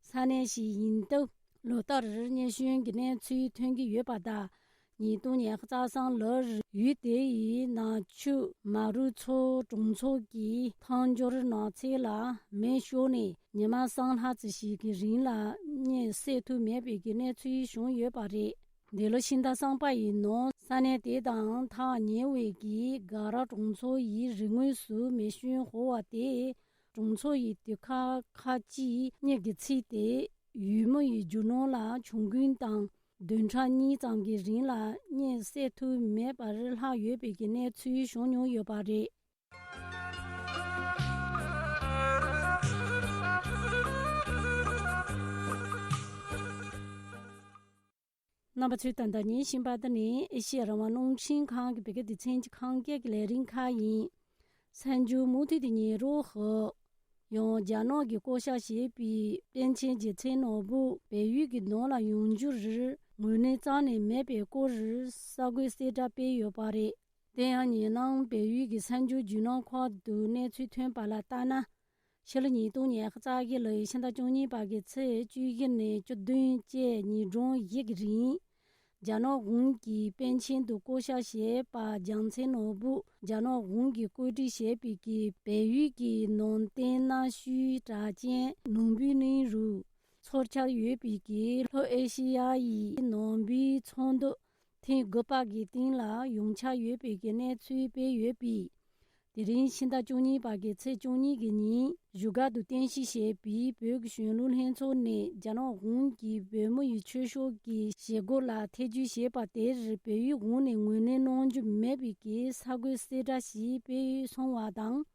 ས་གནས་ཤིག་ཡིན་སྟབས། ལོ་ལྟར་མེ་ཤོན་གྱི་གནས་ཚུལ་ཐོན་གྱི་ཡོད་པ་དང་། ཉིས་སྟོང་ཉི་ཤུ་རྩ་གསུམ་ལོར་ཡུལ་དེ་ཡི་ནག་ཆུ་མ་རུ་མཚོ་གྲོང་ཚོ་གི་ཐང་སྐྱོར་ནགས་ཚལ་ལ་མེ་ཤོར་ནས་ཉི་མ་གསུམ་ལྷག་ཙམ་ཞིག་གི་རིང་ལ་མེ་གསོད་ཐུབ་མེད་པའི་གི་གནས་ཚུལ་བྱུང་ཡོད་པ་རེད། འདི་ལོ་ཕྱི་ཟླ་གསུམ་པ་ཡི་ནང་ས་གནས་དེ་དང་ཐག་ཉེ་བའི་གི་ག་ར་གྲོང་ཚོ་ཡི་རི་ངོས་སུ་མེ་ཤོན་ཕོག་པ་དེས། གྲོང་ཚོ་ཡི་དུད་ཁ་ཁག་ཅིག་མེ་གིས་ཚིག་སྟེ། ཡུལ་མི་ཡི་རྒྱུ་ནོར་ལ་གྱོང་གུན་དང་། བདུན་ཕྲག་གཉིས་ཙམ་གྱི་རིང་ལ་མེ་གསོད་ཐུབ་མེད་པར་ལྷག་ཡོད་པའི་གི་གནས་ཚུལ་བྱུང་མྱོང་ཡོད་པ་རེད། རྣམ་པ་ཚོས་ད་ལྟ་ཉན་བཞིན་པ་འདི་ནི་ཨེ་ཤེ་ཡ་རང་དབང་རླུང་འཕྲིན་ཁང་གི་བོད་སྐད་སྡེ་ཚན་གྱི་ཁམས་སྐད་ཀྱི་ལས་རིམ་ཁག་ཡིན། གསར་འགྱུར་མུ་མཐུད་དེ་ཉན་རོགས་ཞུ། ཡང་རྒྱ་ནག་གིས་བསྐོ་བཞག་བྱས་པའི་པཎ་ཆེན་རྒྱལ་མཚན་ནོར་བུ་བལ་ཡུལ་གྱི་ནང་ལ་ཡོང་རྒྱུར་ ངོས་ལེན་རྩ་ནས་མེད་པའི་སྐོར་གསར་འགོད་གསལ་བསྒྲགས་སྤེལ་ཡོད་པ་རེད། དེ་ཡང་ཉེ་གནངས་བལ་ཡུལ་གྱི་གསར་འགྱུར་བརྒྱུད་ལམ་ཁག་ཏུ་གནས་ཚུལ་ཐོན་པ་ལ་ལྟར་ན། ཕྱི་ལོ་ཉིས་སྟོང་ཉི་ཤུ་རྩ་བཞི་ལོའི་ཕྱི་ཟླ་བཅུ་གཉིས་པ་གི་ཚེས་བཅུ་བཞི་ནས་བཅུ་བདུན་བཅས་ཉིན་གྲངས་བཞི་གི་རིང་། རྒྱ་ནག་གཞུང་གིས་པཎ་ཆེན་དུ་བསྐོ་བཞག་བྱས་པ་རྒྱལ་མཚན་ནོར་བུ་རྒྱ་ནག་གཞུང་གིས་བཀོད་སྒྲིག་བྱས་པའི་གི་བལ་ཡུལ་གྱི་ནང་བསྟན་གནའ་ཤུལ་གྲགས་ཅན་ནོར་བུའི་གླིང་རུ་འཚོ་འཆར་ཡོད་པའི་གི་ལྷོ་ཨེ་ཤི་ཡ་ཡི་ནོར་བུའི་ཚོགས་འདུ་ཐེངས་དགུ་པ་གི་སྟེང་ལ་ཡོང་འཆར་ཡོད་པའི་གི་གནས་ཚུལ་སྤེལ་ཡོད་པས། དེ་རིང་ཕྱི་ཟླ་བཅུ་གཉིས་པ་གི་ཚེས་བཅུ་གཉིས་ཀྱི་ཉིན་བཞུགས་སྒར་དུ་རྟེན་གཞི་བྱས་པའི་བོད་ཀྱི་གཞོན་ནུ་ལྷན་ཚོགས་ནས་རྒྱ་ནག་གཞུང་གིས་བོད་མི་ཡི་ཆོས་ཕྱོགས་ཀྱི་བྱེད་སྒོ་ལ་ཐེ་བྱུས་བྱས་པ་དེར་བལ་ཡུལ་གཞུང་ནས་ངོས་ལེན་གནང་རྒྱུ་མེད་པའི་གི་གསར་འགོད་གསལ་བསྒྲགས་ཤིག་སྤེལ་སོང་བ་དང་།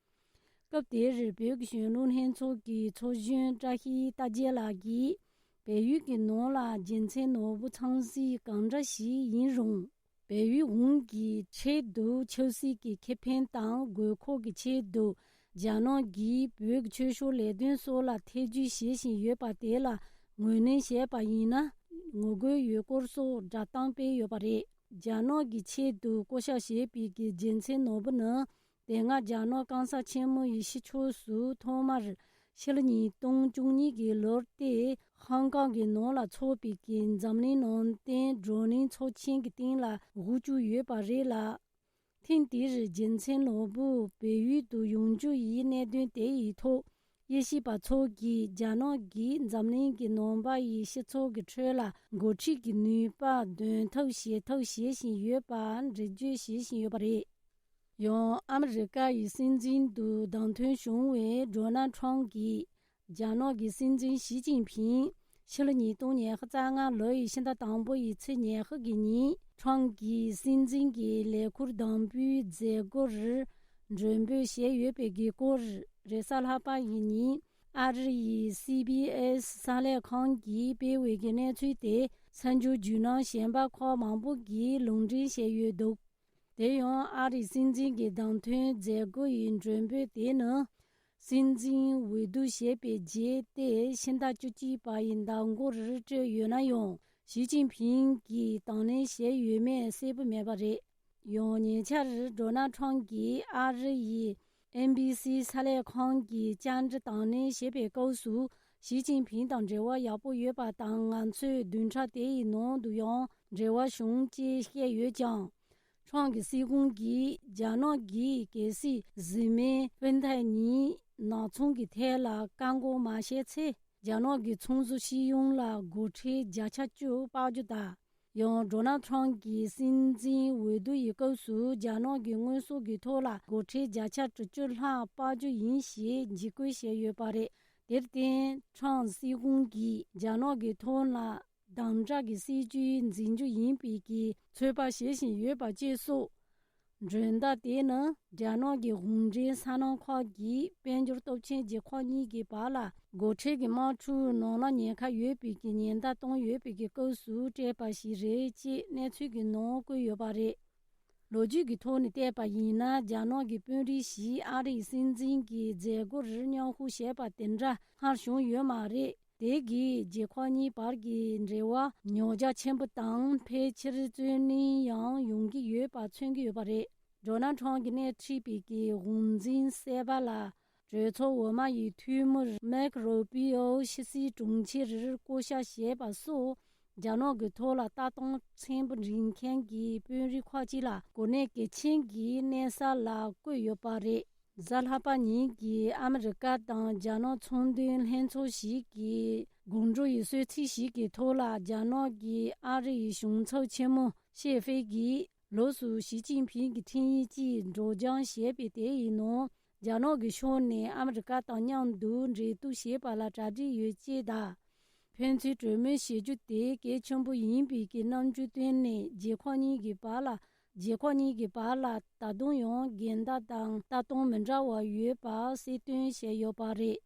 སྐབས་དེར་བོད་ཀྱི་གཞོན་ནུ་ལྷན་ཚོགས་ཀྱི་ཚོགས་གཞོན་བཀྲ་ཤིས་རྟགས་བརྒྱད་ལགས་ཀྱིས་བལ་ཡུལ་གྱི་ནང་ལ་རྒྱལ་མཚན་ནོར་བུ་ཚང་སྲིད་གང་འདྲ་ཞིག་ཡིན་རུང་། བལ་ཡུལ་གཞུང་གི་ཆེད་དུ་ཆབ་སྲིད་ཀྱི་ཁེ་ཕན་དང་དགོས་མཁོ་གི་ཆེད་དུ་རྒྱ་ནག་གིས་བོད་ཀྱི་ཆོས་ཕྱོགས་ལས་དོན་སོགས་ལ་ཐེ་བྱུས་བྱེད་བཞིན་ཡོད་པ་དེ་ལ་ངོས་ལེན་བྱས་པ་ཡིན་ན་ངོ་རྒོལ་ཡོད་སྐོར་སོགས་བསྒྲགས་གཏམ་སྤེལ་ཡོད་པ་རེད། རྒྱ་ནག་གི་ཆེད་དུ་བསྐོ་བཞག་བྱས་པའི་གི་རྒྱལ་མཚན་ནོར་བུ་ནི། དེ་སྔ་རྒྱ་ནག་གང་ཟག་ཆེན་མོ་ཡི་ཕྱི་ཕྱོགས་སུ་ཐོག་མར་ཕྱི་ལོ་ཉིས་སྟོང་བཅུ་གཉིས་ཀྱི་ལོར་ཏེ་ཧང་ཀང་གི་ནང་ལ་འཚོགས་པའི་གི་འཛམ་གླིང་ནང་བསྟན་བགྲོ་གླེང་ཚོགས་ཆེན་གྱི་སྟེང་ལ་དབུ་བཅུག་ཡོད་པ་རེད་ལ། ཐེངས་འདིར་རྒྱལ་མཚན་ནོར་བུ་བལ་ཡུལ་དུ་ཡོང་རྒྱུ་ཡི་གནད་དོན་དེ་ཡི་ཐོག་དབྱེ་ཞིབ་པ་ཚོ་གིས་རྒྱ་ནག་གིས་འཛམ་གླིང་གི་ནང་པ་ཡི་སྤྱི་ཚོགས་ཀྱི་ཁྲོད་ལ་འགོ་ཁྲིད་ཀྱི་ནུས་པ་འདོན་ཐབས་བྱེད་ཐབས་བྱེད་བཞིན་ཡོད་པ་འགྲེལ་བརྗོད་བྱེད་བཞིན་ཡོད་པ་རེད། ཡང་ཨ་མི་རི་ཀ་ཡི་སྲིད་འཛིན་དུ་བདམས་ཐོན་བྱུང་བའི་ཌོ་ནལ་ཁྲམ་གྱིས་རྒྱ་ནག་གི་སྲིད་འཛིན་ཞི་ཅིན་ཕིང་ཕྱི་ལོ་ཉིས་སྟོང་ཉི་ཤུ་རྩ་ལྔ་ལོ་ཡི་ཕྱི་ཟླ་དང་པོ་ཡི་ཚེས་ཉི་ཤུ་གི་ཉིན་ཁྲམ་གྱིས་སྲིད་འཛིན་གྱི་ལས་ཁུར་དང་པོའི་མཛད་སྒོར་མགྲོན་འབོད་བྱས་ཡོད་པའི་གི་སྐོར་རེས་གཟའ་ལྷག་པ་ཡི་ཉིན་ཨ་རི་ཡི་སི་བི་ཨེས་གསར་ལས་ཁང་གིས་སྤེལ་བའི་གི་གནས་ཚུལ་དེ་གསར་འགྱུར་བརྒྱུད་ལམ་གཞན་པ་ཁག་མང་པོ་གིས་ལུང་འདྲེན་བྱས་ཡོད་འདུག་དེ་ཡང་ཨ་རིའི་སྲིད་འཛིན་གྱི་བདམས་ཐོན་མཛད་སྒོ་ཡི་མགྲོན་འབོད་དེ་ནི། སྲིད་འཛིན་འོས་བསྡུ་བྱས་པའི་རྗེས་ཏེ་ཕྱི་ཟླ་བཅུ་གཅིག་པ་ཡི་ཟླ་མགོར་སྤྲོད་ཡོད་ན་ཡང་། ཞི་ཅིན་ཕིང་གིས་དང་ལེན་བྱས་ཡོད་མེད་གསལ་པོ་མེད་པ་རེད། ཡང་ཉེ་ཆར་ཌོ་ནལ་ཁྲམ་གྱིས་ཨ་རི་ཡི་ཨེན་བི་སི་གསར་ལས་ཁང་གི་བཅར་འདྲི་དང་ལེན་བྱེད་པའི་སྐབས་སུ། ཞི་ཅིན་ཕིང་དང་འབྲེལ་བ་ཡག་པོ་ཡོད་པ་དང་ང་ཚོའི་བདུན་ཕྲག་དེ་ཡི་ནང་དུ་ཡང་འབྲེལ་བ་བྱུང་ཅེས་བཤད་ཡོད་ཀྱང་། ཁྲང་གི་སྲིད་གཞུང་གིས་རྒྱ་ནག་གིས་གལ་སྲིད་གཟིགས་མེད་སྤུན་ཐའི་ཉིན་ནག་ཚོང་གི་ཐད་ལ་བཀག་འགོག་མ་བྱས་ཚེ། རྒྱ་ནག་གི་ཚོང་ཟོག་སྤྱི་ཡོངས་ལ་སྒོ་ཁྲལ་བརྒྱ་ཆ་བཅུ་སྤར་རྒྱུ་དང་། ཡང་ཌོ་ནལ་ཁྲང་གིས་སྲིད་འཛིན་འོས་བསྡུ་ཡི་སྐབས་སུ་རྒྱ་ནག་གི་དངོས་ཟོག་གི་ཐོག་ལ་སྒོ་ཁྲལ་བརྒྱ་ཆ་དྲུག་ཅུ་ལྷག་སྤར་རྒྱུ་ཡིན་ཞེས་འཇིགས་སྐུལ་བྱས་ཡོད་པ་རེད། དེར་བརྟེན་ཁྲང་སྲིད་གཞུང་གིས་རྒྱ་ནག་གི་ཐོག་ལ། དམ་དྲག་གི་སྲིད་ཇུས་འཛིན་རྒྱུ་ཡིན་པའི་གི་ཚོད་དཔག་བྱེད་བཞིན་ཡོད་པ་བཅས་སོ། མགྲོན་བརྡ་དེ་ནི་རྒྱ་ནག་གི་གུང་ཁྲན་ས་གནས་ཁག་གིས་དཔལ་འབྱོར་སྟོབས་ཆེན་རྒྱལ་ཁབ་གཉིས་ཀྱི་བར་ལ་སྒོ་ཁྲལ་གྱི་དམག་འཁྲུག་ནང་ལ་ཉེན་ཁ་ཡོད་པའི་གི་ཉེན་བརྡ་བཏང་ཡོད་པའི་གི་སྐབས་སུ་སྤྲད་པ་ཞིག་རེད་ཅེས་གནས་ཚུལ་གྱི་ནང་བཀོད་ཡོད་པ་རེད། ལོ་རྒྱུས་ཀྱི་ཐོག་ནས་བལྟས་པ་ཡིན་ན་རྒྱ་ནག་གི་དཔོན་རིགས་ཤིག་ཨ་རིའི་སྲིད་འཛིན་གྱི་མཛད་སྒོར་མཉམ་ཞུགས་བྱས་པ་དེ་འདྲ་སྔར་བྱུང་ཡོད་མ་རེད། དེ་གིས་རྒྱལ་ཁབ་གཉིས་བར་གྱི་འབྲེལ་བ་ཉོག་བྱ་ཆེན་པོ་དང་ཕལ་ཆེར་རྩོད་གླེང་ཡང་ཡོང་གི་ཡོད་པ་མཚོན་གྱི་ཡོད་པ་རེད། ཌོ་ནལ་ཁྲམ་གྱིས་སྣེ་ཁྲིད་པའི་གི་དབང་འཛིན་གསར་པ་ལ་གྲོས་ཚོགས་འོག་མ་ཡི་འཐུས་མི་མེག་རུ་པི་ཨོ་ཕྱི་སྲིད་དྲུང་ཆེར་བསྐོ་བཞག་བྱས་པ་སོགས་རྒྱ་ནག་གི་ཐོག་ལ་ལྟ་སྟངས་ཚད་པ་རིག་མཁན་གྱི་དཔོན་རིགས་ཁག་ཅིག་ལ་གོ་གནས་གལ་ཆེན་གྱི་གནས་ས་ལ་བསྐོས་ཡོད་པ་རེད། གཟའ་ལྷག་པ་ཉིན་གྱི་ཨ་མི་རི་ཀ་དང་རྒྱ་ནག་ཚོང་དོན་ལྷན་ཚོགས་ཤིག་གི་དགོང་དྲོ་ཡི་གསོལ་ཚིགས་ཤིག་གི་ཐོག་ལ་རྒྱ་ནག་གི་ཨ་རི་ཡི་གཞུང་ཚབ་ཆེན་མོ་ཤེ་ཧྥེ་གིས་ལོགས་སུ་ཞི་ཅིན་ཕིང་གི་འཕྲིན་ཡིག་ཅིག་སྒྲོག་སྦྱང་བྱས་པའི་དེ་ཡི་ནང་རྒྱ་ནག་གི་ཕྱོགས་ནས་ཨ་མི་རི་ཀ་དང་མཉམ་དུ་འབྲེལ་གཏུག་བྱེད་པ་ལ་གྲ་སྒྲིག་ཡོད་ཅེས་དང་། ཕན་ཚུན་གྲོས་མོལ་བྱེད་རྒྱུ་དེ་གལ་ཆེན་པོ་ཡིན་པའི་གི་རྣམ་འགྱུར་བཏོན་ནས་རྒྱལ་ཁབ་གཉིས་ཀྱི་བར་ལ། རྒྱལ་ཁབ་གཉིས་ཀྱི་བར་ལ་ད་དུང་ཡང་འགལ་ཟླ་དང་ལྟ་སྟངས་མི་འདྲ་བ་ཡོད་པ་གསལ་སྟོན་བྱས་ཡོད་པ་རེད།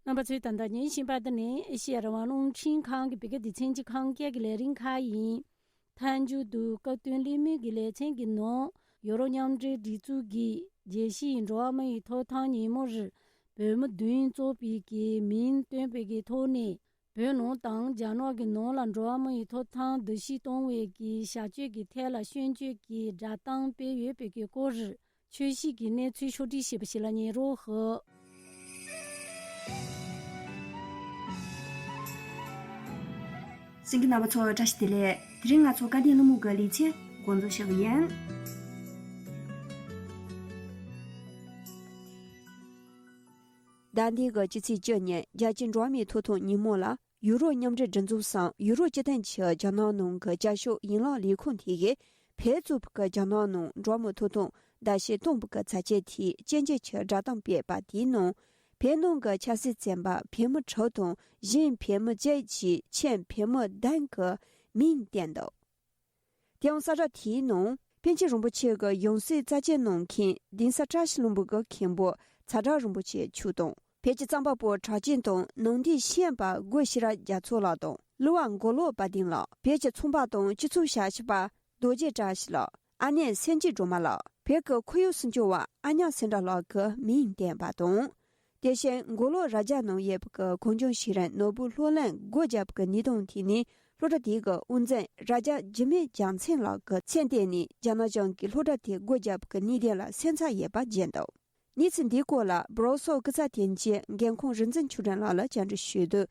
རྣམ་པ་ཚོས་ད་ལྟ་ཉན་བཞིན་པ་འདི་ནི་ཨེ་ཤེ་ཡ་རང་དབང་རླུང་འཕྲིན་ཁང་གི་བོད་སྐད་སྡེ་ཚན་གྱི་ཁམས་སྐད་ཀྱི་ལས་རིམ་ཁག་ཡིན། མཐའ་མཇུག་ཏུ་སྐབས་བསྟུན་གླེང་མོལ་གྱི་ལེ་ཚན་གྱི་ནང་ཡུ་རོབ་མཉམ་འབྲེལ་སྒྲིག་འཛུགས་ཀྱིས་རྒྱལ་སྤྱིའི་འགྲོ་བ་མི་ཡི་ཐོབ་ཐང་ཉིན་མོ་རུ་བོད་མི་བདུན་ཚོགས་པའི་གི་མིང་བཏོན་པའི་གི་ཐོག་ནས། བོད་ནང་དང་རྒྱ་ནག་གི་ནང་ལ་འགྲོ་བ་མི་ཡི་ཐོབ་ཐང་བསྡུ་ཞིབ་གཏོང་བའི་གི་བྱ་སྤྱོད་ཀྱི་ཐད་ལ་སྐྱོན་བརྗོད་ཀྱི་བསྒྲགས་གཏམ་སྤེལ་ཡོད་པའི་གི་སྐོར་རུ། ཆོས་སྲིད་ཀྱི་གནས་ཚུལ་ཕྱོགས་བསྒྲིགས་བྱས་པ་ཞིག་ལ་ཉན་རོགས་ཞུ། གསན་མཁན་རྣམ་པ་ཚོ་བཀྲ་ཤིས་བདེ་ལེགས། དེ་རིང་ང་ཚོ་སྐལ་ལྡན་སློབ་མའི་ལེ་ཚན་འགོ་འཛུགས་ཞུ་གི་ཡིན། ཟླ་འདིའི་གི་སྤྱི་ཚེས་བཅུ་ཉིན་རྒྱལ་སྤྱིའི་འགྲོ་བ་མིའི་ཐོབ་ཐང་ཉིན་མོ་ལ། ཡུ་རོབ་མཉམ་འབྲེལ་སྒྲིག་འཛུགས་སམ་ཡུ་རོབ་སྤྱི་མཐུན་གྱིས་རྒྱ་ནག་ནང་གི་བྱ་སྤྱོད་ཡན་ལག་ལས་ཁུངས་དེ་ཡིས་བོད་གཙོས་པའི་རྒྱ་ནག་ནང་འགྲོ་བ་མིའི་ཐོབ་ཐང་བརྡལ་བཤིག་གཏོང་བའི་ཚབས་ཆེ་དེའི་སྐྱོན་བརྗོད་ཀྱི་བསྒྲགས་གཏམ་སྤེལ་བ་དེའི་ནང་། བོད་ནང་གི་ཆབ་སྲིད་བཙོན་པ་བོད་མི་དྲུག་དང་གཞན་བོད་མི་བཅས་ཀྱི་ཁྱིམ་བོད་མི་བདུན་གྱི་མིང་བསྟན་འདུག་དེའང་གསལ་བསྒྲགས་དེའི་ནང་པཎ་ཆེན་རིན་པོ་ཆེ་གི་ཡང་སྲིད་རྩ་ཆེན་གནང་མཁན་གདན་ས་བཀྲ་ཤིས་ལྷུན་པོ་གི་མཁན་པོ་ཚ་གྲང་རིན་པོ་ཆེ་མཆོག་དང་། བོད་ཀྱི་རྩོམ་པ་པོ་གྲགས་ཅན་དང་ནང་བསྟན་ཤེས་ཡོན་པ་སྒོ་ཤེས་རབ་རྒྱ་མཚོ་ལགས་དང་། གླུ་བ་མགོ་ལོག་དཔལ་ལྡན་ལགས། བོད་ཀྱི་ཚོང་པ་དང་སྤྱི་ཚོགས་ཞབས་ཞུ་བ་རྡོ་རྗེ་བཀྲ་ཤིས་ལགས། ཨ་ནེ་སེང་གེ་སྒྲོལ་མ་ལགས། བོད་ཀྱི་ཁོར་ཡུག་སྲུང་སྐྱོབ་པ་ཨ་ཉག་སེང་གྲགས་ལགས་ཀྱི་མིང་བསྟན་པ་དང་། དེ་བཞིན་མགོ་ལོག་རྭ་རྒྱ་ནང་ཡོད་པའི་གངས་ལྗོངས་ཤེས་རིག་ནོར་བུ་སློབ་གླིང་སྒོ་བརྒྱབ་པའི་གནས་སྟངས་དེ་ནི་སློབ་གྲྭ་དེའི་དབུ་འཛིན་རྭ་རྒྱ་འཇིགས་མེད་རྒྱལ་མཚན་ལགས་ཀྱི་མཚན་བཏོན་ནས་རྒྱ་ནག་གཞུང་གིས་སློབ་གྲྭ་དེ་སྒོ་བརྒྱབ་པའི་གནད་དོན་ལ་སེམས་འཚབ་ཡོད་པ་བརྗོད་འདུག་གནས་ཚུལ་འདིའི་སྐོར་ལ་སྦྲ་སོག་སྐུ་ཚབ་དོན་གཅོད་འགན་འཁུར་རིག་འཛིན་ཆོས་སྒྲོན་ལགས་ལ་བཅར་འདྲི་ཞུས་དུས།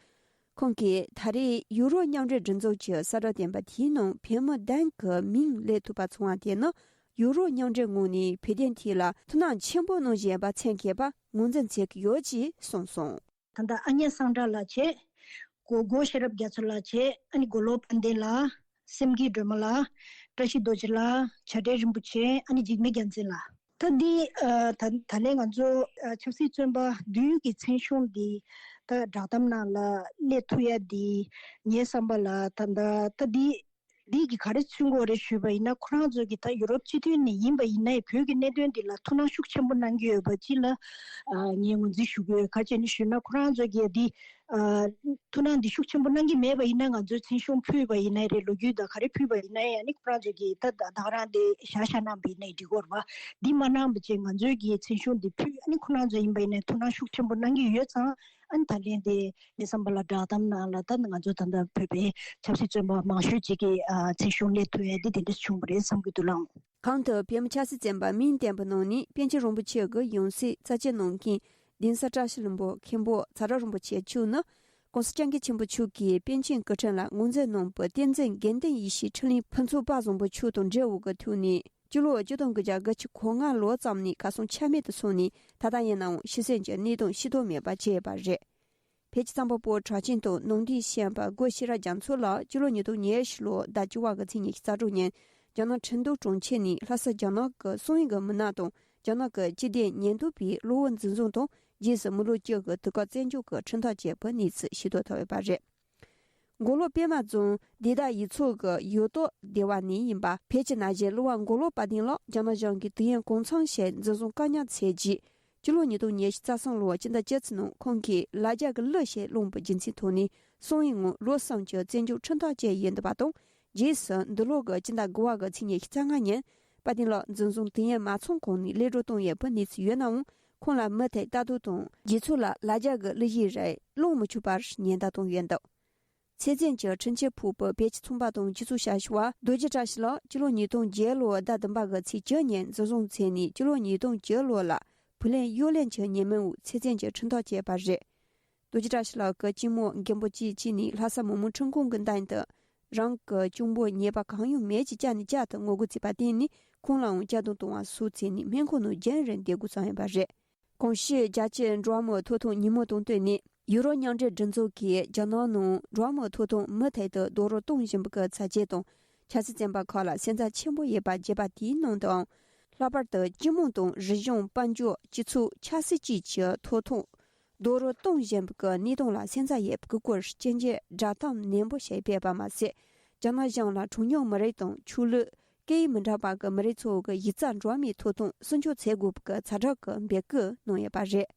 ཁོང་གིས་ད་རེས་ཡུ་རོབ་མཉམ་འབྲེལ་སྒྲིག་འཛུགས་ཀྱིས་གསལ་བསྒྲགས་བཏོན་པ་དེའི་ནང་བོད་མི་བདུན་གྱི་མིང་སླེབས་ཐུབ་པ་བྱུང་བ་དེ་ནི་ཡུ་རོབ་མཉམ་འབྲེལ་ངོས་ནས་བོད་དོན་ཐད་ལ་ཐུགས་སྣང་ཆེན་པོ་གནང་བཞིན་པ་མཚོན་དགོས་པ་ངོས་འཛིན་བྱེད་ཀྱི་ཡོད་ཅེས་གསུངས་སོང་། ད་ལྟ་ཨ་ཉེ་སེང་གྲགས་ལགས་བྱས། སྒོ་སྒོ་ཤེས་རབ་རྒྱ་མཚོ་ལགས་བྱས། ཨ་ནི་མགོ་ལོག་དཔལ་ལྡན་ལགས། སེང་གེ་སྒྲོལ་མ་ལགས། བཀྲ་ཤིས་རྡོ་རྗེ་ལགས། བྱ་བྲལ་རིན་པོ་ཆེ། ཨ་ནི་འཇིགས་མེད་རྒྱལ་མཚན་ལགས། ད་འདི་ཨ་ད་ད་ལན་ང་ཚོ་ཨ་ཆབ་སྲིད་བཙོན་པ་བདུན་གྱི་མཚན་གཞུང་འདི་ད་བསྒྲགས་གཏམ་ནང་ལ་སླེབས་ཐུབ་ཡ་འདི་ངའི་བསམ་པ་ལ་ད་ད་ད་འདི་འདི་གི་ག་རེ་མཚོན་གྱི་ཡོད་རེད་ཞུས་པ་ཡིན་ན། ཁོ་རང་ཚོ་གི་ད་ཡུ་རོབ་སྤྱི་མཐུན་ནས་ཡིན་པ་ཡིན་ནའི་བོད་ཀྱི་གནད་དོན་འདི་ལ་ཐུགས་སྣང་ཤུགས་ཆེན་པོ་གནང་གི་ཡོད་པ་ཅིག་ལ་ཨ་ངས་ངོས་འཛིན་ཞུ་གི་ཡོད། ག་རེ་བྱས་ནས་ཞུས་ན་ཁོ་རང་ཚོ་གི་འདི་ཨ་ཐུགས་སྣང་འདི་ཤུགས་ཆེན་པོ་གནང་གི་མེད་པ་ཡིན་ན། ང་ཚོས་མཚན་གཞུང་ཕུལ་བ་ཡིན་ནའི་རེད། ལོ་རྒྱུས་དང་ག་རེ་ཕུལ་བ་ཡིན་ནའི་ཨ་ནི་ཁོ་རང་ཚོ་གིས་ད་ད་ག་རང་དེ་བཞག་བཞག་གནང་བ་ཡིན་ནའི་འགྲིག་གི་རེད་བ། འདི་མ་གནང་བ་བྱས་ང་ཚོའི་གི་མཚན་གཞུང་འདི་ཕུལ། ཨ་ནི་ཁོ་རང་ཚོ་ཡིན་པ་ཡིན་ནའི་ཐུགས་སྣང་ཤུགས་ཆེན་པོ་གནང་གི་ཡོད་ཙང་། ཨ་ནི་ད་ལན་དེ་ངའི་བསམ་པ་ལ་བསྒྲགས་གཏམ་ནང་ལ་ད་ང་ཚོ་ད་ལྟ་བོད་པའི་ཆབ་སྲིད་བཙོན་པ་མང་ཤོས་ཅིག་གི་ཨ་མཚན་གཞུང་སླེབས་ཐུབ་ཡ་དེ་དེ་འདྲ་བྱུང་བ་རེད་བསམ་གྱི་འདུག་ལགས། གང་ལྟར་བོད་མི་ཆབ་སྲིད་བཙོན་པ་མིང་བསྟན་པའི་ནང་ནས་པཎ་ཆེན་རིན་པོ་ཆེ་གི་ཡང་སྲིད་རྩ་ཆེན་གནང་མཁན་གདན་ས་བཀྲ་ཤིས་ལྷུན་པོ་མཁན་པོ་ཚ་གྲང་རིན་པོ་ཆེ་མཆོག་ནི། ༸གོང་ས་༸སྐྱབས་མགོན་ཆེན་པོ་མཆོག་གིས་པཎ་ཆེན་སྐུ་ཕྲེང་ལ་ངོས་འཛིན་གནང་བའི་བསྟན་འཛིན་དགེ་འདུན་ཡེ་ཤེས་འཕྲིན་ལས་ཕུན་ཚོགས་དཔལ་བཟང་པོ་མཆོག་དང་འབྲེལ་བའི་ཐོག་ནས། སྤྱི་ལོ་ཆིག་སྟོང་དགུ་བརྒྱ་དགུ་བཅུ་གོ་ལྔ་ལོ་ཙམ་ནས་གར་སོང་ཆ་མེད་དུ་སོང་ནས། ད་ལྟ་ཡིན་ནའང་ཤི་གསོན་གྱི་གནས་སྟངས་ཤེས་རྟོགས་མེད་པ་བྱས་པ་རེད། བོད་ཀྱི་རྩོམ་པ་པོ་གྲགས་ཅན་དང་ནང་བསྟན་ཤེས་ཡོན་པ་སྒོ་ཤེས་རབ་རྒྱ་མཚོ་ལགས་སྤྱི་ལོ་ཉིས་སྟོང་ཉེར་བཞི་ལོའི་ཟླ་བཅུ་པ་གི་ཚེས་ཉི་ཤུ་རྩ་དྲུག་ཉིན་རྒྱ་ནག་ཁྲིན་ཏུའུ་གྲོང་ཁྱེར་ནས་ལྷ་ས་རྒྱ་ནག་གི་གསང་བའི་གི་མི་སྣ་དང་རྒྱ་ནག་གི་སྤྱི་བདེ་ཉེན་རྟོག་པས་གློ་བུར་འཛིན་བཟུང་དང་། རྗེས་སུ་མི་ལོ་བཅུ་གི་དུས་བཀག་བཙོན་འཇུག་གི་ཁྲིམས་ཐག་བཅད་པའི་གནས་ཚུལ་ཤེས་རྟོགས་ཐུབ་ཡོད་པ་རེད། མགོ་ལོག་པད་མ་རྫོང་སྡེ་བདག་ཡུལ་ཚོ་གི་ཡུལ་སྟོད་སྡེ་བ་ནས་ཡིན་པ་བོད་ཀྱི་ན་གཞོན་གླུ་བ་མགོ་ལོག་དཔལ་ལྡན་ལགས་རྒྱ་ནག་གཞུང་གིས་དུས་ཡུན་གང་འཚམ་ཞིག་འཛིན་བཟུང་བཀག་ཉར་བྱས་རྗེས། སྤྱི་ལོ་ཉིས་སྟོང་ཉི་ཤུ་རྩ་གསུམ་ལོའི་སྤྱི་ཟླ་བཅུ་ཚེས་ནང་ཁོང་གིས་ལ་རྒྱ་གི་གླུ་ཞིག་བླངས་པའི་རྒྱུ་མཚན་ཐོག་ནས་གསང་བའི་ངོས་ལོ་གསུམ་གྱི་བཙོན་འཇུག་ཁྲིམས་ཐག་བཅད་ཡོད་འདུག་པ་དང་། རྗེས་སུ་འདི་ལོ་གི་སྤྱི་ཟླ་དགུ་པ་གི་ཚེས་ཉི་ཤུ་རྩ་ལྔ་ཉིན་དཔལ་ལྡན་ལགས་འཛིན་བཟུང་དུས་ཡུན་མ་ཚང་གོང་ནས་གློད་གྲོལ་བཏང་ཡོད་པའི་གནས་ཚུལ་ཡོད་ནའང་། ཁོང་ལ་མུ་མཐུད་ལྟ་རྟོག་དང་། རྗེས་ཚོད་ལ་ལ་རྒྱ་གི་གླུ་གཞས་རེ་བླང་མི་ཆོག་པར་ཉེན་བརྡ་བཏང་ཡོད་འདུག་ཚེ་བཙོན་གྱི་ཁྲིམས་ཆད་ཕོག་པའི་བོད་ཀྱི་ཚོང་པ་དང་སྤྱི་ཚོགས་ཞབས་ཞུ་བ་རྡོ་རྗེ་བཀྲ་ཤིས་ལགས་སྤྱི་ལོ་ཉིས་སྟོང་བརྒྱད་ལོའི་ཟླ་བདུན་པ་གི་ཚེས་བཅུ་ཉིན་འཛིན་བཟུང་བྱས་ནས་སྤྱི་ལོ་ཉིས་སྟོང་བཅུ་ལོ་ལ་བུ་ལོན་གཡོ་ལེན་གྱི་ཉེས་མིང་འོག་ཚེ་བཙོན་གྱི་ཁྲིམས་ཐག་བཅད་པ་རེད། རྡོ་རྗེ་བཀྲ་ཤིས་ལགས་ཀྱི་གཅེན་མོ་མགོན་པོ་སྐྱིད་བཅས་ནས་ལྷ་ས་མི་དམངས་ཁྲིམས་ཁང་གི་མདུན་དུ་རང་གི་གཅུང་པོ་ཉེས་པ་གང་ཡང་མེད་ཅེས་བཅར་ནས་བསྐྱར་དུ་ངོ་རྒོལ་བྱས་པར་བརྟེན་ནས་ཁོང་ལའང་གཅར་རྡུང་གཏོང་བ་སོགས་བྱས་ནས་སྨན་ཁང་ནང་རྒྱུན་རིང་བསྡད་དགོས་བྱུང་ཡོད་པ་རེད། གོང་ཞུས་རྒྱལ་སྤྱིའི་འགྲོ་བ་མིའི་ཐོབ་ཐང་ཉིན་མོ་དང་བསྟུན་ནས་ཡུ་རོབ་མཉམ་འབྲེལ་སྒྲིག་འཛུགས་ཀྱིས་རྒྱ་ནག་ནང་འགྲོ་བ་མིའི་ཐོབ་ཐང་མུ་མཐུད་དུ་རྡོག་རོལ་གཏོང་བཞིན་པའི་ཚད་ཆེན་དང་། ཆབ་སྲིད་བཙོན་པ་ཁག་ལ་སེམས་འཚབ་ཆེན་པོ་ཡོད་པ་བརྗོད་པ་དེའི་ནང་དུའང་། ལྷག་པར་དུ་སྤྱི་དམངས་དང་རིག་གཞུང་། དཔལ་འབྱོར། སྤྱི་ཚོགས། ཆབ་སྲིད་བཅས་ཀྱི་ཐོབ་ཐང་རྡོག་རོལ་གཏོང་བཞིན་པའི་གནས་སྟངས་ལ་སེམས་འཚབ་ཡོད་པའི་སྐོར་སྐྱོན་བརྗོད་བསྒྲགས་གཏམ་ནན་པོ་ཞིག་སྤེལ་བ་མ་ཟད། རྒྱ་ནག་གཞུང་ལ་གྲངས་ཉུང་མི་རིགས་དང་ཆོས་ལུགས་སྐད་ཡིག་མི་འདྲ་བ་གི་མི་རིགས་ཚོ་གི་གཞི་རྩའི་འགྲོ་བ་མིའི་ཐོབ་ཐང་སྲུང་སྐྱོབ་བྱེད་དགོས་པའི་ཚ་གྲགས་ཀྱི་འབོད་སྐུལ་གནང་ཡོད་པ་རེད།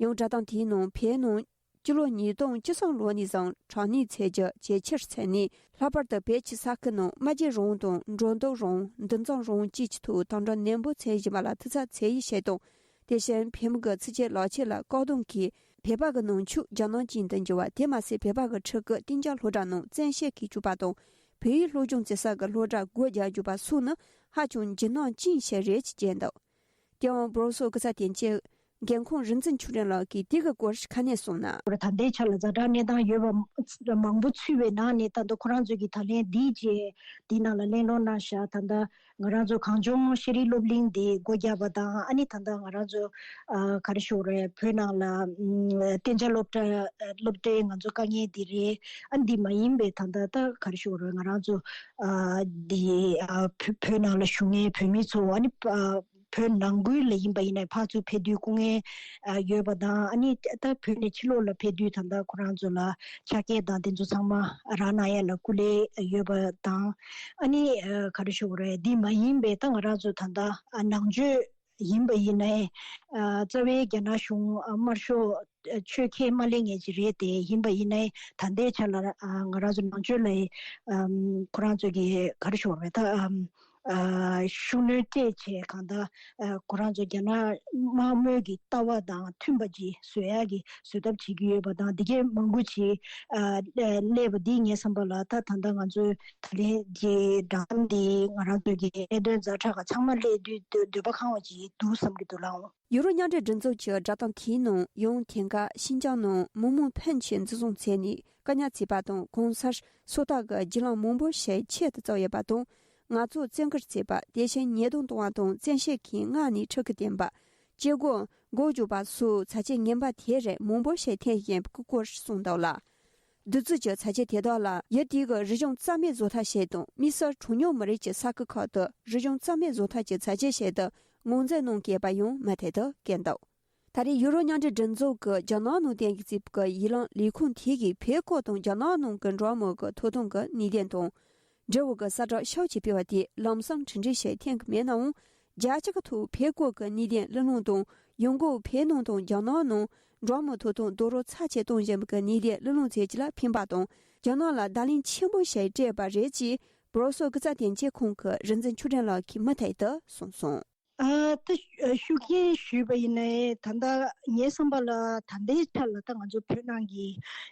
ཡང་བསྒྲགས་གཏམ་དེའི་ནང་བོད་ནང་ སྤྱི་ལོ་ཉིས་སྟོང་བཅུ་གསུམ་ལོ་ནས་བཟུང་དྲག་གནོན་བྱེད་རྒྱུ་ཇེ་ཆེར་འཚེར་ནས། ལྷག་པར་དུ་བོད་ཀྱི་ས་ཁུལ་ནང་རྨ་རྒྱལ་རོང་དང་འགྲོ་འདུག་རོང་། འདུ་འཛོམས་རོང་བཅས་ཀྱི་ཐོག་དམ་དྲག་ནན་པོ་བྱེད་བཞིན་པ་ལ་དུས་ཚོད་འཚོལ་ཡིག་བྱེད་དང་། དེ་བཞིན་བོད་མི་གི་ཚིག་བཅད་ལག་ཁྱེར་ལ་བཀག་སྡོམ་གྱིས་བོད་པ་གི་ནང་ཆོས་རྒྱ་ནག་ཅན་དུ་འགྱུར་བ། དེ་མ་ཟད་བོད་པ་གི་ཕྲུ་གུ་གཏན་འཇགས་སློབ་གྲྭ་ནང་བཙན་ཤེད་ཀྱིས་བཅུག་པ་དང་། བོད་ཡིག་སློབ་སྦྱོང་བྱེད་ས་གི་སློབ་གྲྭ་སྒོ་རྒྱག་རྒྱུ་བ་སོགས་ནི་ཧ་ཅང་འཇིགས་སྣང་ཅན་ཞིག་རེད་ཅེས་བརྗོད་འདུག། དེའང་སྦོ་རོ་སོ་སྐུ་ཚབ་དོན་གཅོད་འགན་ཁུར་རིག་འཛིན་ཆོས་སྒྲོན་ལགས་ཀྱིས་དེ་གི་སྐོར་ཁ་སྣོན་གསུངས་ན། ད་ལྟའི་ཆ་ལ་ཛ་དྲག་གནས་སྟངས་ཡོད་པ་མང་པོ་ཚུད་པའི་ནང་ནས། ད་ལྟ་ཁོ་རང་ཚོ་གིས་ད་ལན་འདིའི་རྗེས་འདི་ནང་ལ་གླེང་སློང་གནང་བཞག། ད་ལྟ་ང་རང་ཚོ་གངས་ལྗོངས་ཤེས་རིག་སློབ་གླིང་འདི་སྒོ་རྒྱག་པ་དང་། ཨ་ནི་ད་ལྟ་ང་རང་ཚོ་ཨ་ག་རེ་ཞུ་དགོས་རེད། བོད་ནང་ལ་ཨམ་གཏན་འཇགས་སློབ་གྲྭ་སློབ་གྲྭའི་ང་ཚོ་དཀའ་ངལ་འདི་རེད། ཨ་འདི་མ་ཡིན་པའི་ད་ལྟ་ད་ག་རེ་ཞུ་དགོས་རེད། ང་རང་ཚོ་ཨ་འདི་ཨ་བོད་བོད་ནང་ལ་བཞུགས་མཁན་བོད་མི་ཚོ། ཨ་ནི་ཨ་བོད་ནང་ཁུལ་ལ་ཡིན་པ་ཡིན་ན་ཕར་ཚུར་ཕེབས་དུས་སྐུ་ངལ་ཨ་ཡོད་པ་དང་། ཨ་ནི་ད་བོད་ནས་ཕྱི་ལོགས་ལ་ཕེབས་དུས་ད་ལྟ་ཁོ་རང་ཚོ་ལ་ཕྱག་འཁྱེར་དང་དེ་ཚོ་ཚང་མ་རག་གནང་ཡ་ལ་སྐུ་ལས་ཡོད་པ་དང་། ཨ་ནི་ཨ་ག་རེ་ཞུ་དགོས་རེད། འདི་མ་ཡིན་པའི་ད་ང་རང་ཚོ་ད་ལྟ་ཨ་ནང་ཆོས་ཡིན་པ་ཡིན་ནའི་ཨ་རྩ་བའི་རྒྱ་ནག་གཞུང་ཨ་དམར་ཤོག་ཆོས་ཁས་མ་ལེན་མཁན་ཅིག་རེད། དེ་ཡིན་པ་ཡིན་ནའི་ད་ལྟའི་ཆ་ལ་ཨ་ང་རང་ཚོ་ནང་ཆོས་ལ་ཨམ་ཁོ་རང་ཚོ་གི་ག་རེ་ཞུ་དགོས་རེད། ད་ཨམ་ཨ་ཤུགས་སྣོན་སྤྲད་བྱས་གང་ལྟར་ཨ་ཁོ་རང་ཚོ་རྒྱ་ནག་དམར་མོས་ཀྱི་ལྟ་བ་དང་མཐུན་པ་ཅིག་བཟོ་ཡག་གི་བཟོ་ཐབས་བྱེད་ཀྱི་ཡོད་པ་དང་། དེ་གས་མང་པོ་ཅིག་ཨ་སླེབས་པ་འདི་ངའི་བསམ་པ་ལ། ད་ད་ལྟ་ང་ཚོའི་ད་ལན་གྱི་བསྒྲགས་གཏམ་འདི་ང་རང་ཚོ་གི་གནད་དོན་ཛ་དྲག་ག་ཚང་མ་སླེབས་དུས་འདོད་པ་ཁེངས་པ་ཅིག་འདུག་བསམ་གྱི་འདུག་ལགས། ཡུ་རོབ་མཉམ་འབྲེལ་སྒྲིག་འཛུགས་ཀྱི་བསྒྲགས་གཏམ་དེའི་ནང་ཡང་དེང་སྐབས་ཤིན་ཅང་ནང་མི་མང་ཕོན་ཆེ་འཛིན་བཟུང་བྱས་ནས་བཀག་ཉར་བྱས་པ་དང་། གང་སར་སོ་ཐར་གྱི་བརྒྱུད་ལམ་མང་པོ་ཞིག་ཆེད་དུ་བཙུགས་ཡོད་པ་དང་། ངལ་རྩོལ་བཙན་བཀུར་བྱས་པ། དེ་བཞིན་ཉེས་རྡུང་བཏང་བ་དང་། བཙན་ཤེད་ཀྱིས་མངགས་ནས་ཁྲིམས་ཀྱིས་འདེམས་པ། བཅད་སྒོ་འགོག་རྒྱུག་པ་སོགས་བྱ་སྤྱོད་ངན་པ་དེ་རིགས་མང་པོ་ཞིག་ཐོན་བཞིན་པའི་སྐོར་གསུངས་འདུག་ལ། འདི་ཚོ་གི་བྱ་སྤྱོད་དེ་དག་ལ་ཡུལ་དེའི་རིག་གཞུང་རྩ་མེད་བཟོ་ཐབས་བྱས་དང་། དམིགས་བསལ་གྲངས་ཉུང་མི་རིགས་ཀྱི་ས་ཁུལ་ཁག་ཏུ་རིག་གཞུང་རྩ་མེད་བཟོ་ཐབས་ཀྱི་བྱ་སྤྱོད་བྱས་ཏེ་ངོས་འཛིན་གནང་དགོས་པ་ཡང་མུ་མཐུད་དུ་བཀོད་འདུག། ད་རེས་ཡུ་རོབ་མཉམ་འབྲེལ་སྒྲིག་འཛུགས་ཀྱི་རྒྱ་ནག་ནང་བསྟན་གྱི་རྩིས་ཀྱི་ཡི་ལང་ལས་ཁུངས་དེ་གིས་བོད་སྐོར་དང་རྒྱ་ནག་ནང་གི་འགྲོ་བ་མིའི་ཐོབ་ཐང་གི་གནད་དོན་དང་འབྲེལ་བའི་གསལ་བསྒྲགས་ཤོག་ཅིག་སྤེལ་བ་དེས་ལམ་སང་གྲུབ་འབྲས་ཞིག་ཐོན་གྱི་མེད་ནའང་། རྒྱལ་སྤྱི་གི་ཐོག་བོད་སྐོར་གྱི་གནད་དོན་གླེང་སློང་དང་། ཡང་སྒོས་བོད་ནང་དང་རྒྱ་ནག་ནང་འགྲོ་བ་མིའི་ཐོབ་ཐང་རྡོག་རོལ་ཚབས་ཆེ་གཏོང་བཞིན་པའི་གནད་དོན་གླེང་སློང་བྱེད་རྒྱུ་ལ་ཕན་པ་དང་། རྒྱ་ནག་ལ་བརྡ་ལན་ཆེན་པོ་ཞིག་སྤྲད་པ་རེད་ཅེས་སྦོ་རོ་སོ་སྐུ་ཚབ་དོན་གཅོད་ཁང་གི་རིག་འཛིན་ཆོས་སྒྲོན་ལགས་ཀྱིས་མུ་མཐུད་དུ་གསུངས་སོང་། ཨ་ད་ཤུགས་རྐྱེན་ཞུས་པ་ཡིན་ནའི། ད་ལྟ་ངའི་བསམ་པ་ལ་ད་ལྟའི་ཆ་ལ་ད་ང་ཚོ་བོད་ནང་གི་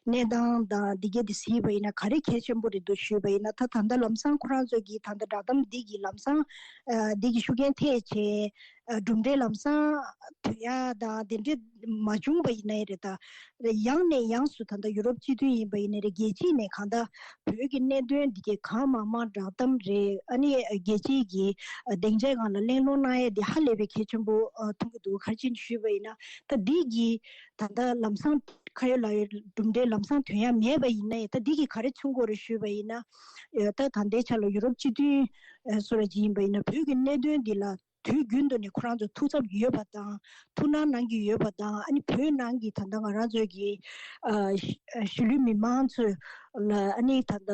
གནས་སྟངས་དང་འདི་གས་དེ་གཟིགས་པ་ཡིན་ན་ག་རེ་གལ་ཆེན་པོ་རེད་འདུག་ཞུས་པ་ཡིན་ན། ད་ད་ལྟ་ལམ་སང་ཁོ་རང་ཚོ་གི་ད་ལྟ་བསྒྲགས་གཏམ་འདི་གི་ལམ་སང་ཨ་འདི་གི་ཤུགས་རྐྱེན་ཐེབས་བྱས་ཨ་གྲུབ་འབྲས་ལམ་སང་ཐོན་ཡ་དང་དེ་འདྲས་མ་བྱུང་པ་ཡིན་ནའི་རེད། ད་ཡང་ནས་ཡང་སུ་ད་ལྟ་ཡུ་རོབ་སྤྱི་མཐུན་ཡིན་པ་ཡིན་ནའི་རེད། རྒྱལ་སྤྱི་ནས་གང་ལྟར་བོད་ཀྱི་གནད་དོན་འདི་གའི་གང་མང་མང་བསྒྲགས་གཏམ་རེད། ཨ་ནི་རྒྱལ་སྤྱི་གི་སྡིངས་ཆའི་སྒང་ལ་གླེང་སློང་གནང་ཡས་འདི་ཧ་ལས་པའི་གལ་ཆེན་པོ་མཐོང་གི་འདུག། ག་རེ་བྱས་ནས་ཞུས་པ་ཡིན་ན། ད་འདི་གི་ད་ལྟ་ལམ་སང་ཁ་ཡོད་ལག་ཡོད་གྲུབ་འབྲས་ལམ་སང་ཐོན་ཡ་མེད་པ་ཡིན་ནའི། ད་འདི་གི་ག་རེ་མཚོན་གྱི་ཡོད་རེད་ཞུས་པ་ཡིན་ན། ད་ད་ལྟའི་ཆ་ལ་ཡུ་རོབ་སྤྱི་མཐུན་སུ་ར་ཅིག་ཡིན་པ་ཡིན་ན། བོད་ཀྱི་གནད་དོན་འདི་ལ་དུས་རྒྱུན་དུ་ནས་ཁོ་རང་ཚོ་ཐུགས་འཚབ་ཡོད་པ་དང་། ཐུགས་སྣང་གནང་གི་ཡོད་པ་དང་། ཨ་ནི་བོད་ནང་གི་ད་ལྟ་ང་རང་ཚོའི་གི་ཨ་གཞིས་ལུས་མི་མང་ཚོ་ལ། ཨ་ནི་ད་ལྟ་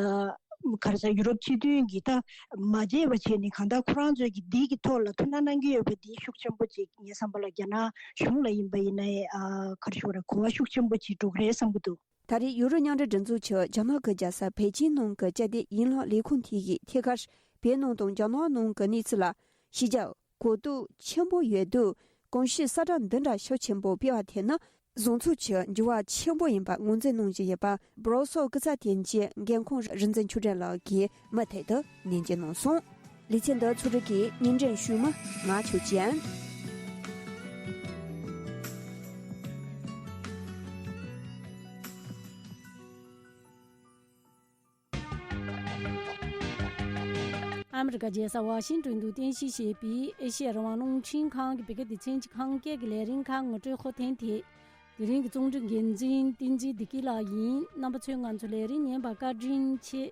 ག་རེ་ཟེར། ཡུ་རོབ་སྤྱི་མཐུན་གྱིས་ད་མ་བརྗེད་པ་བྱས་ནས་གང་ལྟར་ཁོ་རང་ཚོའི་གི་འདི་གི་ཐོག་ལ་ཐུགས་སྣང་གནང་གི་ཡོད་པ་འདི་ཤུགས་ཆེན་པོ་ཅིག་ངའི་བསམ་པ་ལ་རྒྱ་ནག་གཞུང་ལ་ཡིན་པ་ཡིན་ནའི་ཨ་ག་རེ་ཞུ་དགོས་རེད། གོ་བ་ཤུགས་ཆེན་པོ་ཅིག་འགྲོ་གི་རེད་བསམ་གྱི་འདུག། ད་རེས་ཡུ་རོབ་མཉམ་འབྲེལ་སྒྲིག་འཛུགས་ཀྱི་རྒྱ་ནག་གི་རྒྱལ་ས་པེ་ཅིན་ནང་གི་བཅའ་སྡོད་ཡི་ལང་ལས་ཁུངས་དེ་གིས་ཐད་ཀར་བོད་ནང་དང་རྒྱ་ནག་ནང་གི་གནས་ཚུལ་ལ་ཞིབ་འཇུག་གོ་རྟོགས་ཆེན་པོ་ཡོད་དུས། གོང་ཞུས་གསལ་བསྒྲགས་འདི་འདྲ་ཤུགས་ཆེན་པོ་སྤེལ་བ་དེ་ནི་བཟོ་ཚོགས་ཀྱི་འགྱུར་བ་ཆེན་པོ་ཡིན་པ་ངོས་འཛིན་གནང་བཞིན་ཡོད་པ། སྦོ་རོ་སོ་སྐུ་ཚབ་དོན་གཅོད་འགན་ཁུར་རིག་འཛིན་ཆོས་སྒྲོན་ལགས་ཀྱིས་མུ་མཐུད་དུ་ནན་བརྗོད་གནང་སོང་། ལེ་ཚན་འདི་ཚོགས་སྒྲིག་གིས་སྙན་སྒྲོན་ཞུས་མི་ང་ཆོས་ཅན། ཨ་མི་རི་ཀ་རྒྱལ་ས་ཝ་ཤིང་ཏོན་དུ་རྟེན་གཞི་བྱས་པའི་ཨེ་ཤེ་ཡ་རང་དབང་རླུང་འཕྲིན་ཁང་གི་བོད་སྐད་སྡེ་ཚན་གྱི་ཁམས་སྐད་ཀྱི་ལས་རིམ་ཁག་ངོ་སྤྲོད་སྐོར་ཐེངས་དེ། དེ་རིང་གི་རྩོམ་སྒྲིག་འགན་འཛིན་བསྟན་འཛིན་བདེ་སྐྱིད་ལགས་ཡིན། རྣམ་པ་ཚོས་ང་ཚོའི་ལས་རིམ་ཉན་པར་བཀའ་དྲིན་ཆེ།